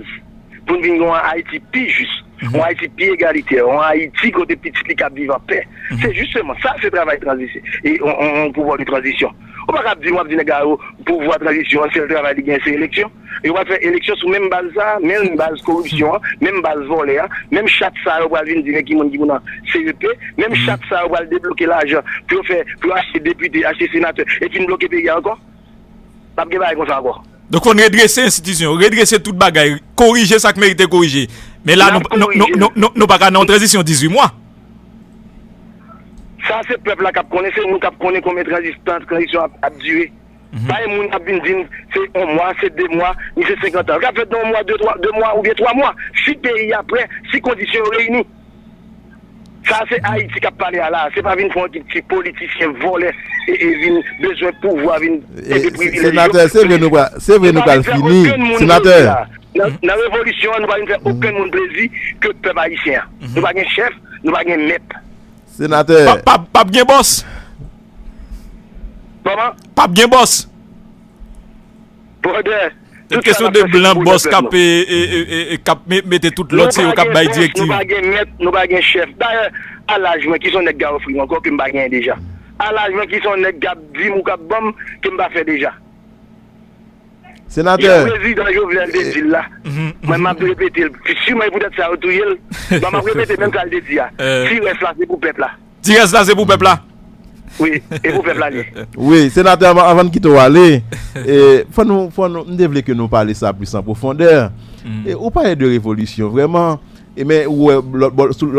pou n vin gen yon Ayiti pi jis, yon Ayiti pi egalitè, yon Ayiti kote pitit li ka viv an pè. Se jisteman sa, se travay tranzisyon, e yon, yon, yon pouvwa de tranzisyon. Ou pa ka ap di, w ap di nèg la yo, pouvwa tranzisyon an, sèl travay li gen se eleksyon. Yo pral fè eleksyon sou menm baz sa, menm baz koripsyon an, menm baz vòlè a, menm chat sa yo pral vin di men ki moun ki pou nan C E P, menm chat sa yo pral debloke lajan pou yo fè, pou yo achte depite, achte senatè, epi n bloke peyi a ankò. P ap gen bagay konsa ankò. Donk fò n redrese enstitisyon yo, redrese tout bagay, korije sa k merite korije. Men la nou, nou, nou, nou, nou, nou pa ka nan yon tranzisyon dizuit mwa. Sa se pèp la k ap konnen, se moun k ap konnen konbyen tranzis-, tan tranzisyon ap, ap dire. Pa gen moun k ap vin di m se yon mwa, se de mwa, ni se senkant an. L ka fèt nan yon mwa, de, twa, de mwa oubyen twa mwa. Si peyi a prè, si kondisyon yo reyini. Sa se Ayiti k ap pale a la. Se pa vin fè yon ekip ti politisyen vòlè e, e vin bezwen pouvwa, vin ede privilèj yo. Senatè, se vre nou pral, se vre nou pral fini. Senatè. Nan, nan revolisyon an, nou pa vin fè okenn moun plezi ke pèp ayisyen an. Nou pa gen chèf, nou pa gen mèt. Senatè. P ap, p ap, p ap gen bòs. Kòman? P ap gen bòs. Brother, tout sa n ap fè se pou pèp la. K ap, e, e, e, e, k ap me-, mete tout lòd, se yo k ap bay direktiv. Nou pa gen bòs, nou pa gen chèf. Dayè, a laj mwen, ki se yon nèg k a ofri m ankò ke m pa genyen deja? A laj mwen, ki se yon nèg k ap di m ou k ap ban m ke m pa fè deja? Senatè. Jan prezidan Jovenel te di l la, mwen m ap repete l. Siman e poutèt sa yo touye l. Bon, m ap repete menm sa l te di a. Ti rès la, se pou pèp la. Ti rès la, se pou pèp la. Wi, e pou pèp la li. Wi, senatè, anvan n kite w ale, fò nou, fò nou, m te vle ke nou pale sa plis an pwofondè. E ou pale de revolisyon, vrèman. E men ou wè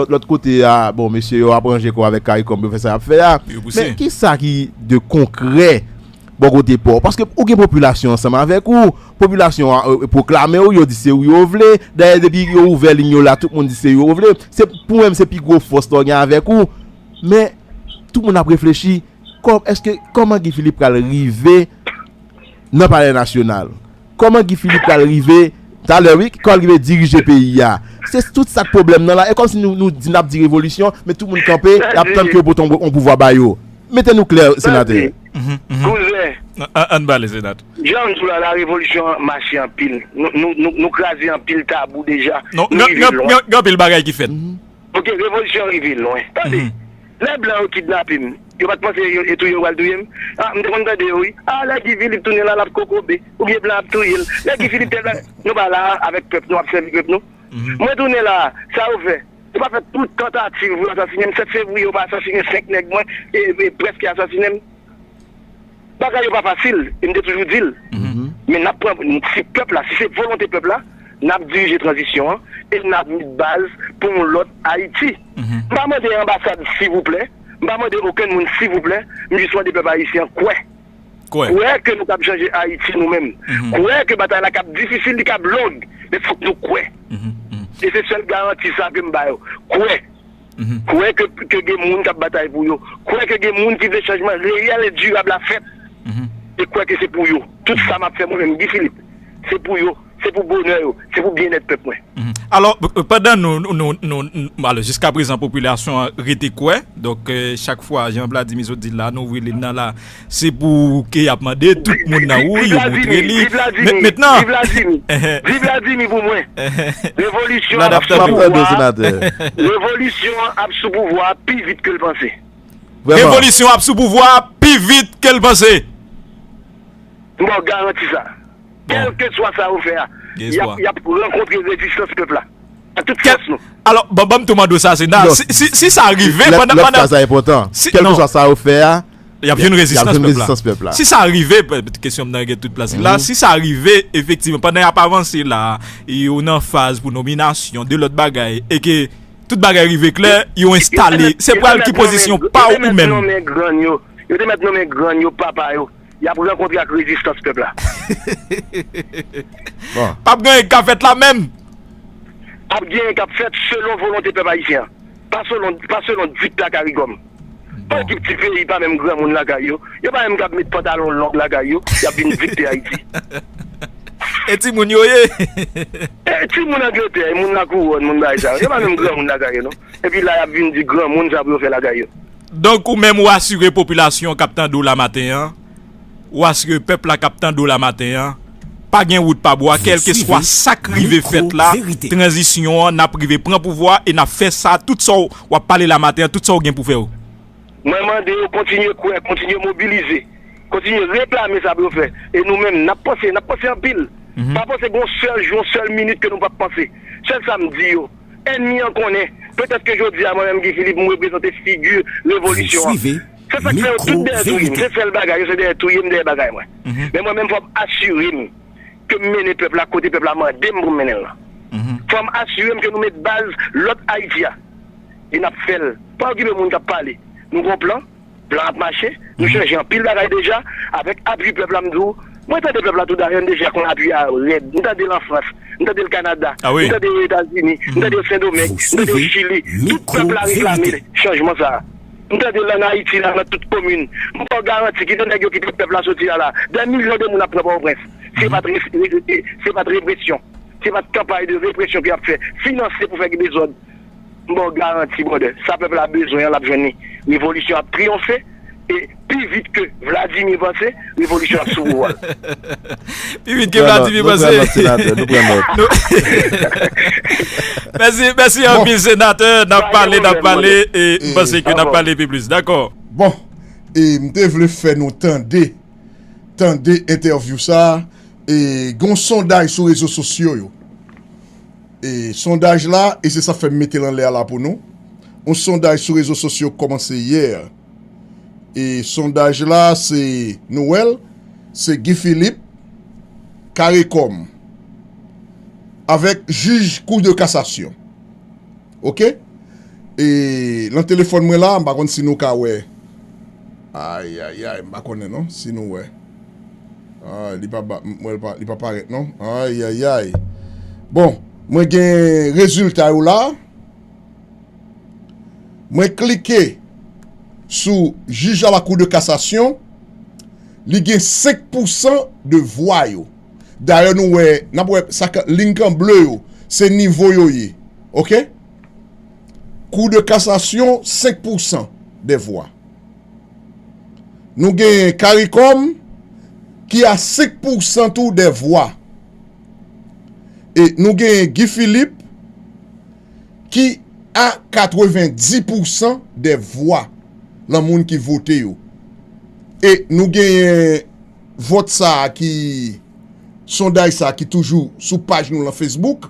lòt kote a, bon, mesye yo ap ranje kò avèk Caricom pou yo fè sa y ap fè a. Men ki sa ki de konkrè bò kote pa w? Paske ou gen popilasyon ansanm avèk ou. Popilasyon an pwoklame w, yo di se ou yo vle. Dayè depi yo ouvè liy yo la, tout moun di se yo vle. Se pou mwen, se pi gwo fòs la w gen avèk ou. Men tout moun ap reflechi, kòm èske kòman Guy Philippe pral rive nan Palè Nasyonal? Kòman Guy Philippe pral rive talè, wi, kòman l rive dirije peyi a? Se tout sa k pwoblèm nan la. E kòmsi nou, nou di n ap di revolisyon, men tout moun kanpe, y ap tann ke yo pote yon pouvwa ba yo. Mete nou klè, senatè. Kouzen, Ann pale, senatè. Jan m di w la, la revolisyon an mache anpil. Nou, nou, nou, nou kraze anpil tabou deja. Nou rive lwen. Gen anpil bagay ki fèt. Ok, revolisyon an rive lwen. Tande, lè blan yo kidnape m, yo pa t panse e touye yo pral touye m? Ah, m te konn tande yo, wi. Ah, lè Guy Philippe tounen la, l ap kokobe. Oubyen blan ap touye l. Lè Guy Philippe te la, nou pa la avèk pèp nou, ap sèvi pèp nou. Mwen tounen la, sa yo fè? Yo pa fè tout tantativ pou yo asasinen m. Sèt fevriye, yo pa asasinen senk nèg mwen, e, e prèske asasinen m. Bagay yo pa fasil, e m te toujou di l. Men n ap pran, si pèp la, si se volonte pèp la, n ap dirije tranzisyon an e n ap met baz pou yon lòt Ayiti. M pa mande anbasad silvouplè, m pa mande okenn moun silvouplè, m jis mande pèp ayisyen an kwè. Kwè ke nou kab chanje Ayiti nou menm. Kwè ke batay la kab difisil, li kab long, men fòk nou kwè. E se sèl garanti sa ke m ba yo. Kwè. Kwè ke, ke gen moun k ap batay pou yo. Kwè ke gen moun ki vle chanjman reyèl e dirab la fèt. E kwè ke se pou yo. Tout sa m ap fè mwen menm, Guy Philippe, se pou yo. Se pou bonè yo. Se pou byennèt pèp mwen. Alò, pandan nou, nou, nou, alò, jiska prezan popilasyon an rete kwè, donk, chak fwa, jan Vladimir sot di la, nou rele nan la, se pou ke y ap mande tout moun nan ou, yo montre li. Mentnan, Viv Vladimir pou mwen. Revolisyon ap sou pouvwa. Revolisyon ap sou pouvwa pi vit ke l panse. Revolisyon ap sou pouvwa pi vit ke l panse. M ba w garanti sa. Kèlkeswa sa yo fè a, y ap rankontre rezistans pèp la. A tout fòs nou. Alò, ban m tou mande w sa, Sena. Si sa rive pandan, pandan. Sa enpòtan. Kèlkeswa sa yo fè a, y ap jwenn rezistans pèp la. Si sa rive, kesyon m nan gen tout plas la, si sa rive efektivman pandan y ap avanse la, yo nan faz pou nominasyon, de lòt bagay, e ke tout bagay rive klè, yo enstale, se pral ki pozisyon pa w ou menm? Yo te mèt nonmen grann yo, yo te mèt nonmen grann yo, papa yo. Y ap rankontre ak rezistans pèp la. P ap gen anyen k ap fèt la menm. Ap gen anyen k ap fèt selon volonte pèp ayisyen an. Pa selon, pa selon dikta Karigòm. Pa ki ti peyi pa menm granmoun lakay yo. Yo pa menm k ap met pantalon long lakay yo. Y ap vin dikte Ayiti. E timoun yo ye. E timoun Angletè, e moun Lakouwòn, moun bagay sa yo. Yo pa menm granmoun lakay yo non. Epi la y ap vin di granmoun sa pou yo fè lakay yo. Donk ou menm ou asire popilasyon k ap tande w la maten an, ou asire pèp la k ap tande w la maten an, pa gen wout pa bwa, kèlkeswa sa k rive fèt la, tranzisyon an, n ap rive pran pouvwa e n ap fè sa, tout sa w ap pale la maten an, tout sa w gen pou fè yo. Mwen mande yo kontinye kwè, kontinye mobilize, kontinye reklame sa pou yo fè. E nou menm, n ap panse, n ap panse anpil. Pa panse gen yon sèl jou, yon sèl minit ke nou p ap panse. Sèl sa m di yo, ènmi an konnen, petèt ke jodi a mwen menm Guy Philippe m reprezante figi revolisyon an. Se sa k fè yo tout dèyè touye m. Se sèl bagay yo, se dèyè touye m, dèyè bagay mwen. Men mwen menm fò m asire m ke m mennen pèp la kote pèp la mande m pou m mennen l lan. Fò m asire m ke nou met baz lòt Ayiti a. E n ap fè l. Pa okipe moun k ap pale. Nou gon plan. Plan ap mache. Nou chanje anpil bagay deja. Avèk apui pèp la, m di w, mwen tande pèp la tou dayè, m deja konn apui a rèd. M tande l an Frans, m tande l Kanada, m tande l Etazini, m tande l Sendomeng, m tande l Chili. Tout pèp la reklame chanjman sa a. M tande l ann Ayiti la, nan tout komin. M ba w garanti, kite nèg yo kite pèp la soti a la. Dè milyon de moun ap pran Pòtoprens. Se pa t, se pa t represyon. Se pa t kanpay de represyon ke y ap fè, finanse pou fè dezòd. M ba w garanti, brother, sa pèp la bezwen an, l ap jwenn li. Revolisyon ap triyonfe, e pi vit ke Vladimir panse, revolisyon ap sou pouvwa l. Pi vit ke Vladimir panse. Mèsi, mèsi anpil, senatè. N ap pale, n ap pale, e m panse ke n ap pale pi plis. Dakò. Bon, e m te vle fè nou tande, tande entèvyou sa a, e gen yon sondaj sou rezo sosyo yo. E sondaj la, e se sa fè m mete l anlè a la pou nou. Yon sondaj sou rezo sosyo kòmanse yè. E sondaj la, se nou wè l, se Guy Philippe, Caricom, avèk jij Kou de Kasasyon. Oke? E nan telefòn mwen la, m pa konn si nou ka wè. Ayayay, m pa konnen non, si nou wè. Ah, li pa, ba- m- wè, li pa, li pa parèt non. Ayayay. Bon, mwen gen rezilta yo la. Mwen klike sou jij a la Cour de cassation, li gen senk pousan de vwa yo. Dayè, nou wè, n ap wè sa k- link an ble yo, se nivo yo ye. Oke? Cour de cassation, senk pousan de vwa. Nou genyen Caricom, ki a senk pousan tou de vwa. E nou genyen Guy Philippe, ki a katrevendis pousan de vwa lan moun ki vote yo. E nou genyen vòt sa a ki, sondaj sa a ki toujou sou paj nou lan Facebook.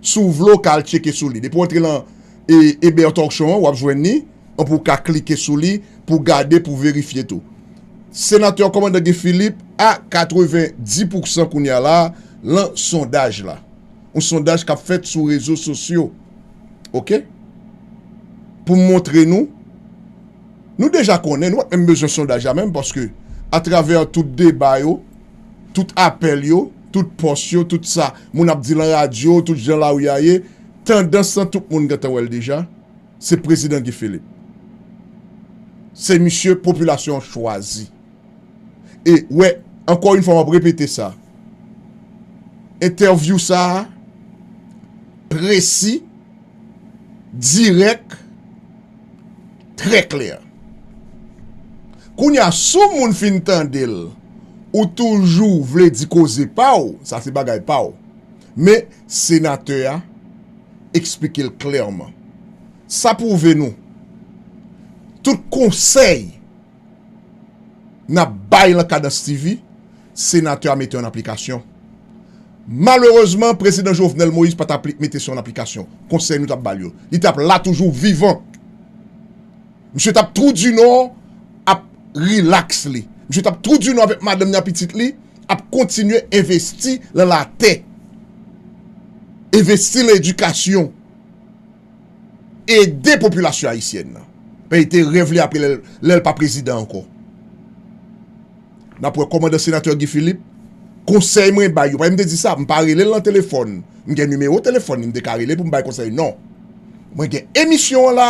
Si w vle, w ka al tcheke sou li. Depi w antre lan e, Eber Torchon an, w ap jwenn li. Anpi w ka klike sou li pou w gade, pou w verifye tou. Senatè kòmandan Guy Philippe a katrevendis pousan kounye a la, lan sondaj la. Yon sondaj k ap fèt sou rezo sosyo. Oke? Pou m montre nou, nou deja konnen, nou pa t menm bezwen sondaj la menm, paske atravè tout deba yo, tout apèl yo, tout pòs yo, tout sa moun ap di lan radyo, tout jan lari a ye, tandans lan tout moun gentan wè l deja, se prezidan Guy Philippe. Se misye popilasyon an chwazi. E, wè, ankò yon fwa, m ap repete sa. Entèvyou sa a, presi, dirèk, trè klè. Kounye a, si yon moun fin tande l, ou toujou vle di koze pa w, sa se bagay pa w. Men, senatè a eksplike l klèman. Sa pwouve nou, tout konsèy n ap bay lan Kadans TV, senatè a mete yo an aplikasyon. Malerezman, prezidan Jovenel Moïse pa t ap mete sa yo an aplikasyon. Konsèy nou t ap ba l yo. Li t ap la toujou vivan. Misye t ap Trou di Nò ap rilaks li. Misye t ap Trou di Nò avèk madanm ni ak pitit li, ap kontinye envesti lan latè. Envesti lan edikasyon. Ede popilasyon ayisyèn nan. Paske te rèv li apre lè, lè l pa prezidan ankò. N ap wè kòmandan senatè Guy Philippe, konsèy mwen bay yo. Paske m te di sa, m pa rele l nan telefòn. M gen nimewo telefòn li, m te ka rele pou m bay konsèy. Non. Mwen gen emisyon an la,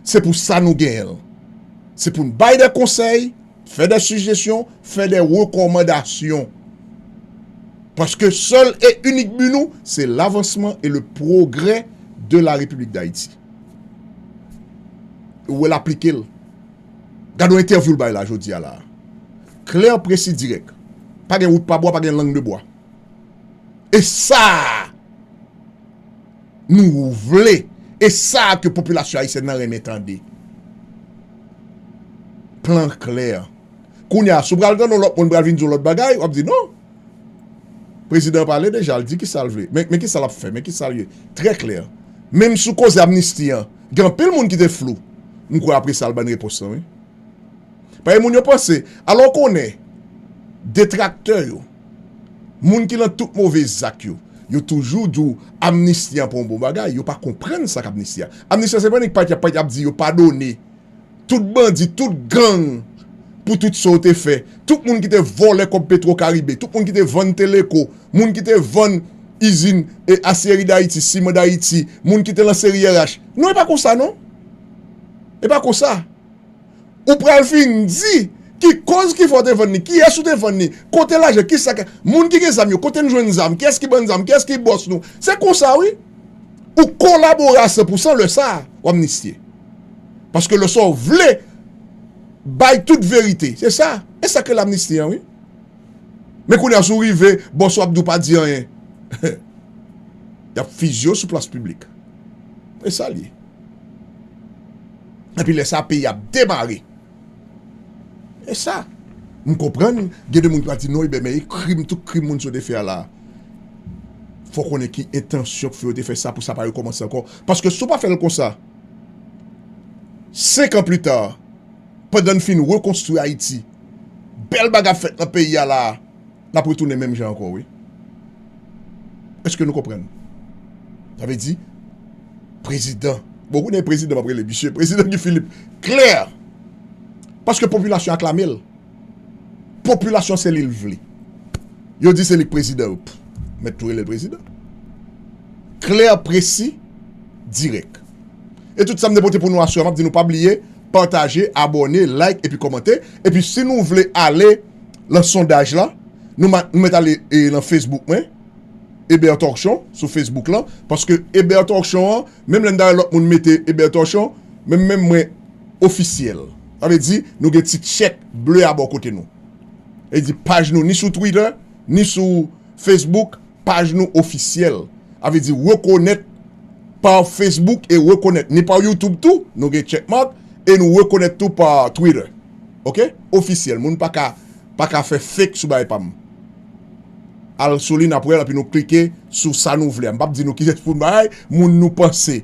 se pou sa nou genyen l. Se pou n bay de konsèy, fè de sijesyon, fè de rekòmandasyon. Paske sèl e inik bi nou, se lavansman e le progrès de la République d'Haïti. Ou wè l aplike l. Gade yon entèvyou l bay la jodi a la. Klè, presi, dirèk. Pa gen wout pa bwa, pa gen lang de bwa. E sa nou vle. E sa ke popilasyon ayisyèn nan renmen tande. Plan klè. Kounye a, si w pral tande yon lòt moun pral vin di yon lòt bagay, w ap di non. Prezidan an pale deja, l di kisa l vle. Men, men kisa l ap fè, men kisa l ye. Trè klè. Menm sou koze amnisti an, gen anpil moun ki te flou. M kwè apre sa, l ban repons lan, wi. Paske moun yo panse, alò w konnen, detraktè yo, moun ki lan tout move zak yo, yo toujou di w amnisti an pa yon bon bagay, yo pa konprann sa k amnisti a. Amnisti an se pa nèg pati ap, pati ap di yo padone tout bandi, tout gang pou tout sa yo te fè, tout moun ki te vòlè kòb Petro Caribe, tout moun ki te vann Teleco, moun ki te vann izin e Aciérie d'Haïti, Ciment d'Haïti, moun ki te lanse R H. Non, e pa konsa non. E pa konsa. Ou pral vin di ki koz ki fè w te vann li, kiyès ou te vann li, kote lajan, kisa k, moun ki gen zam yo, kote n jwenn zam, kiyès ki ban n zam, kiyès ki bòs nou. Se konsa wi. Ou kolabore a san pou san, lè sa a, w amnistye. Paske lè sa a w vle bay tout verite. Se sa. E sa k rele amnisti an wi. Men kounye a, si w rive, bòs ou ap di w pa di anyen. Y ap fizye w sou plas piblik. E sa l ye. Epi lè sa a, peyi ap demare. E sa. M konprann, gen de moun ki va di non, ebyen, men e krim, tout krim moun sa yo te fè a la. Fò w konnen ki entansyon k fè yo te fè sa pou sa pa rekòmanse ankò. Paske si w pa fè l konsa, senk an pli ta, Pandan n fin rekonstwi Ayiti, bèl bagay ap fèt nan peyi a la a, n ap retounen menm jan ankò, wi. Èske nou konprann? Sa vle di, prezidan, bon, ou konnen prezidan, m ap rele misye, prezidan Guy Philippe, klè! Paske popilasyon aklame l. Popilasyon se li l vle. Yo di se li k prezidan, yo p-, mèt tou rele l prezidan. Klè, presi, dirèk. E tout sa m te pote pou nou aswè, m ap di nou pa bliye, pataje, abòne, like, epi kòmante. Epi si nou vle ale lan sondaj la, nou ma-, nou mèt ale, e, lan Facebook mwen, Eber Torchon, sou Facebook lan, paske Eber Torchon an, menm lè n ta wè lòt moun mete Eber Torchon, menm, menm mwen ofisyèl. Sa vle di, nou gen ti tchèk ble a bò kote nou. E di paj nou ni sou Twitter, ni sou Facebook, paj nou ofisyèl. Sa vle di rekonèt pa Facebook e rekonèt ni pa YouTube tou, nou gen checkmark, e nou rekonèt tou pa Twitter. Oke? Ofisyèl. Moun pa ka, pa ka fè fake sou bagay pa m. Al sou li, n ap wè l, epi nou klike sou sa nou vle a. M p ap di nou kiyès pou n bay, moun nou panse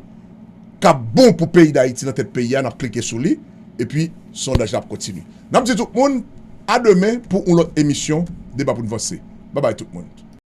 k ap bon pou peyi Dayiti nan tèt peyi a, n ap klike sou li, epi sondaj la ap kontinye. N ap di tout moun, a demen pou yon lòt emisyon Deba pou n vanse. Babay tout moun.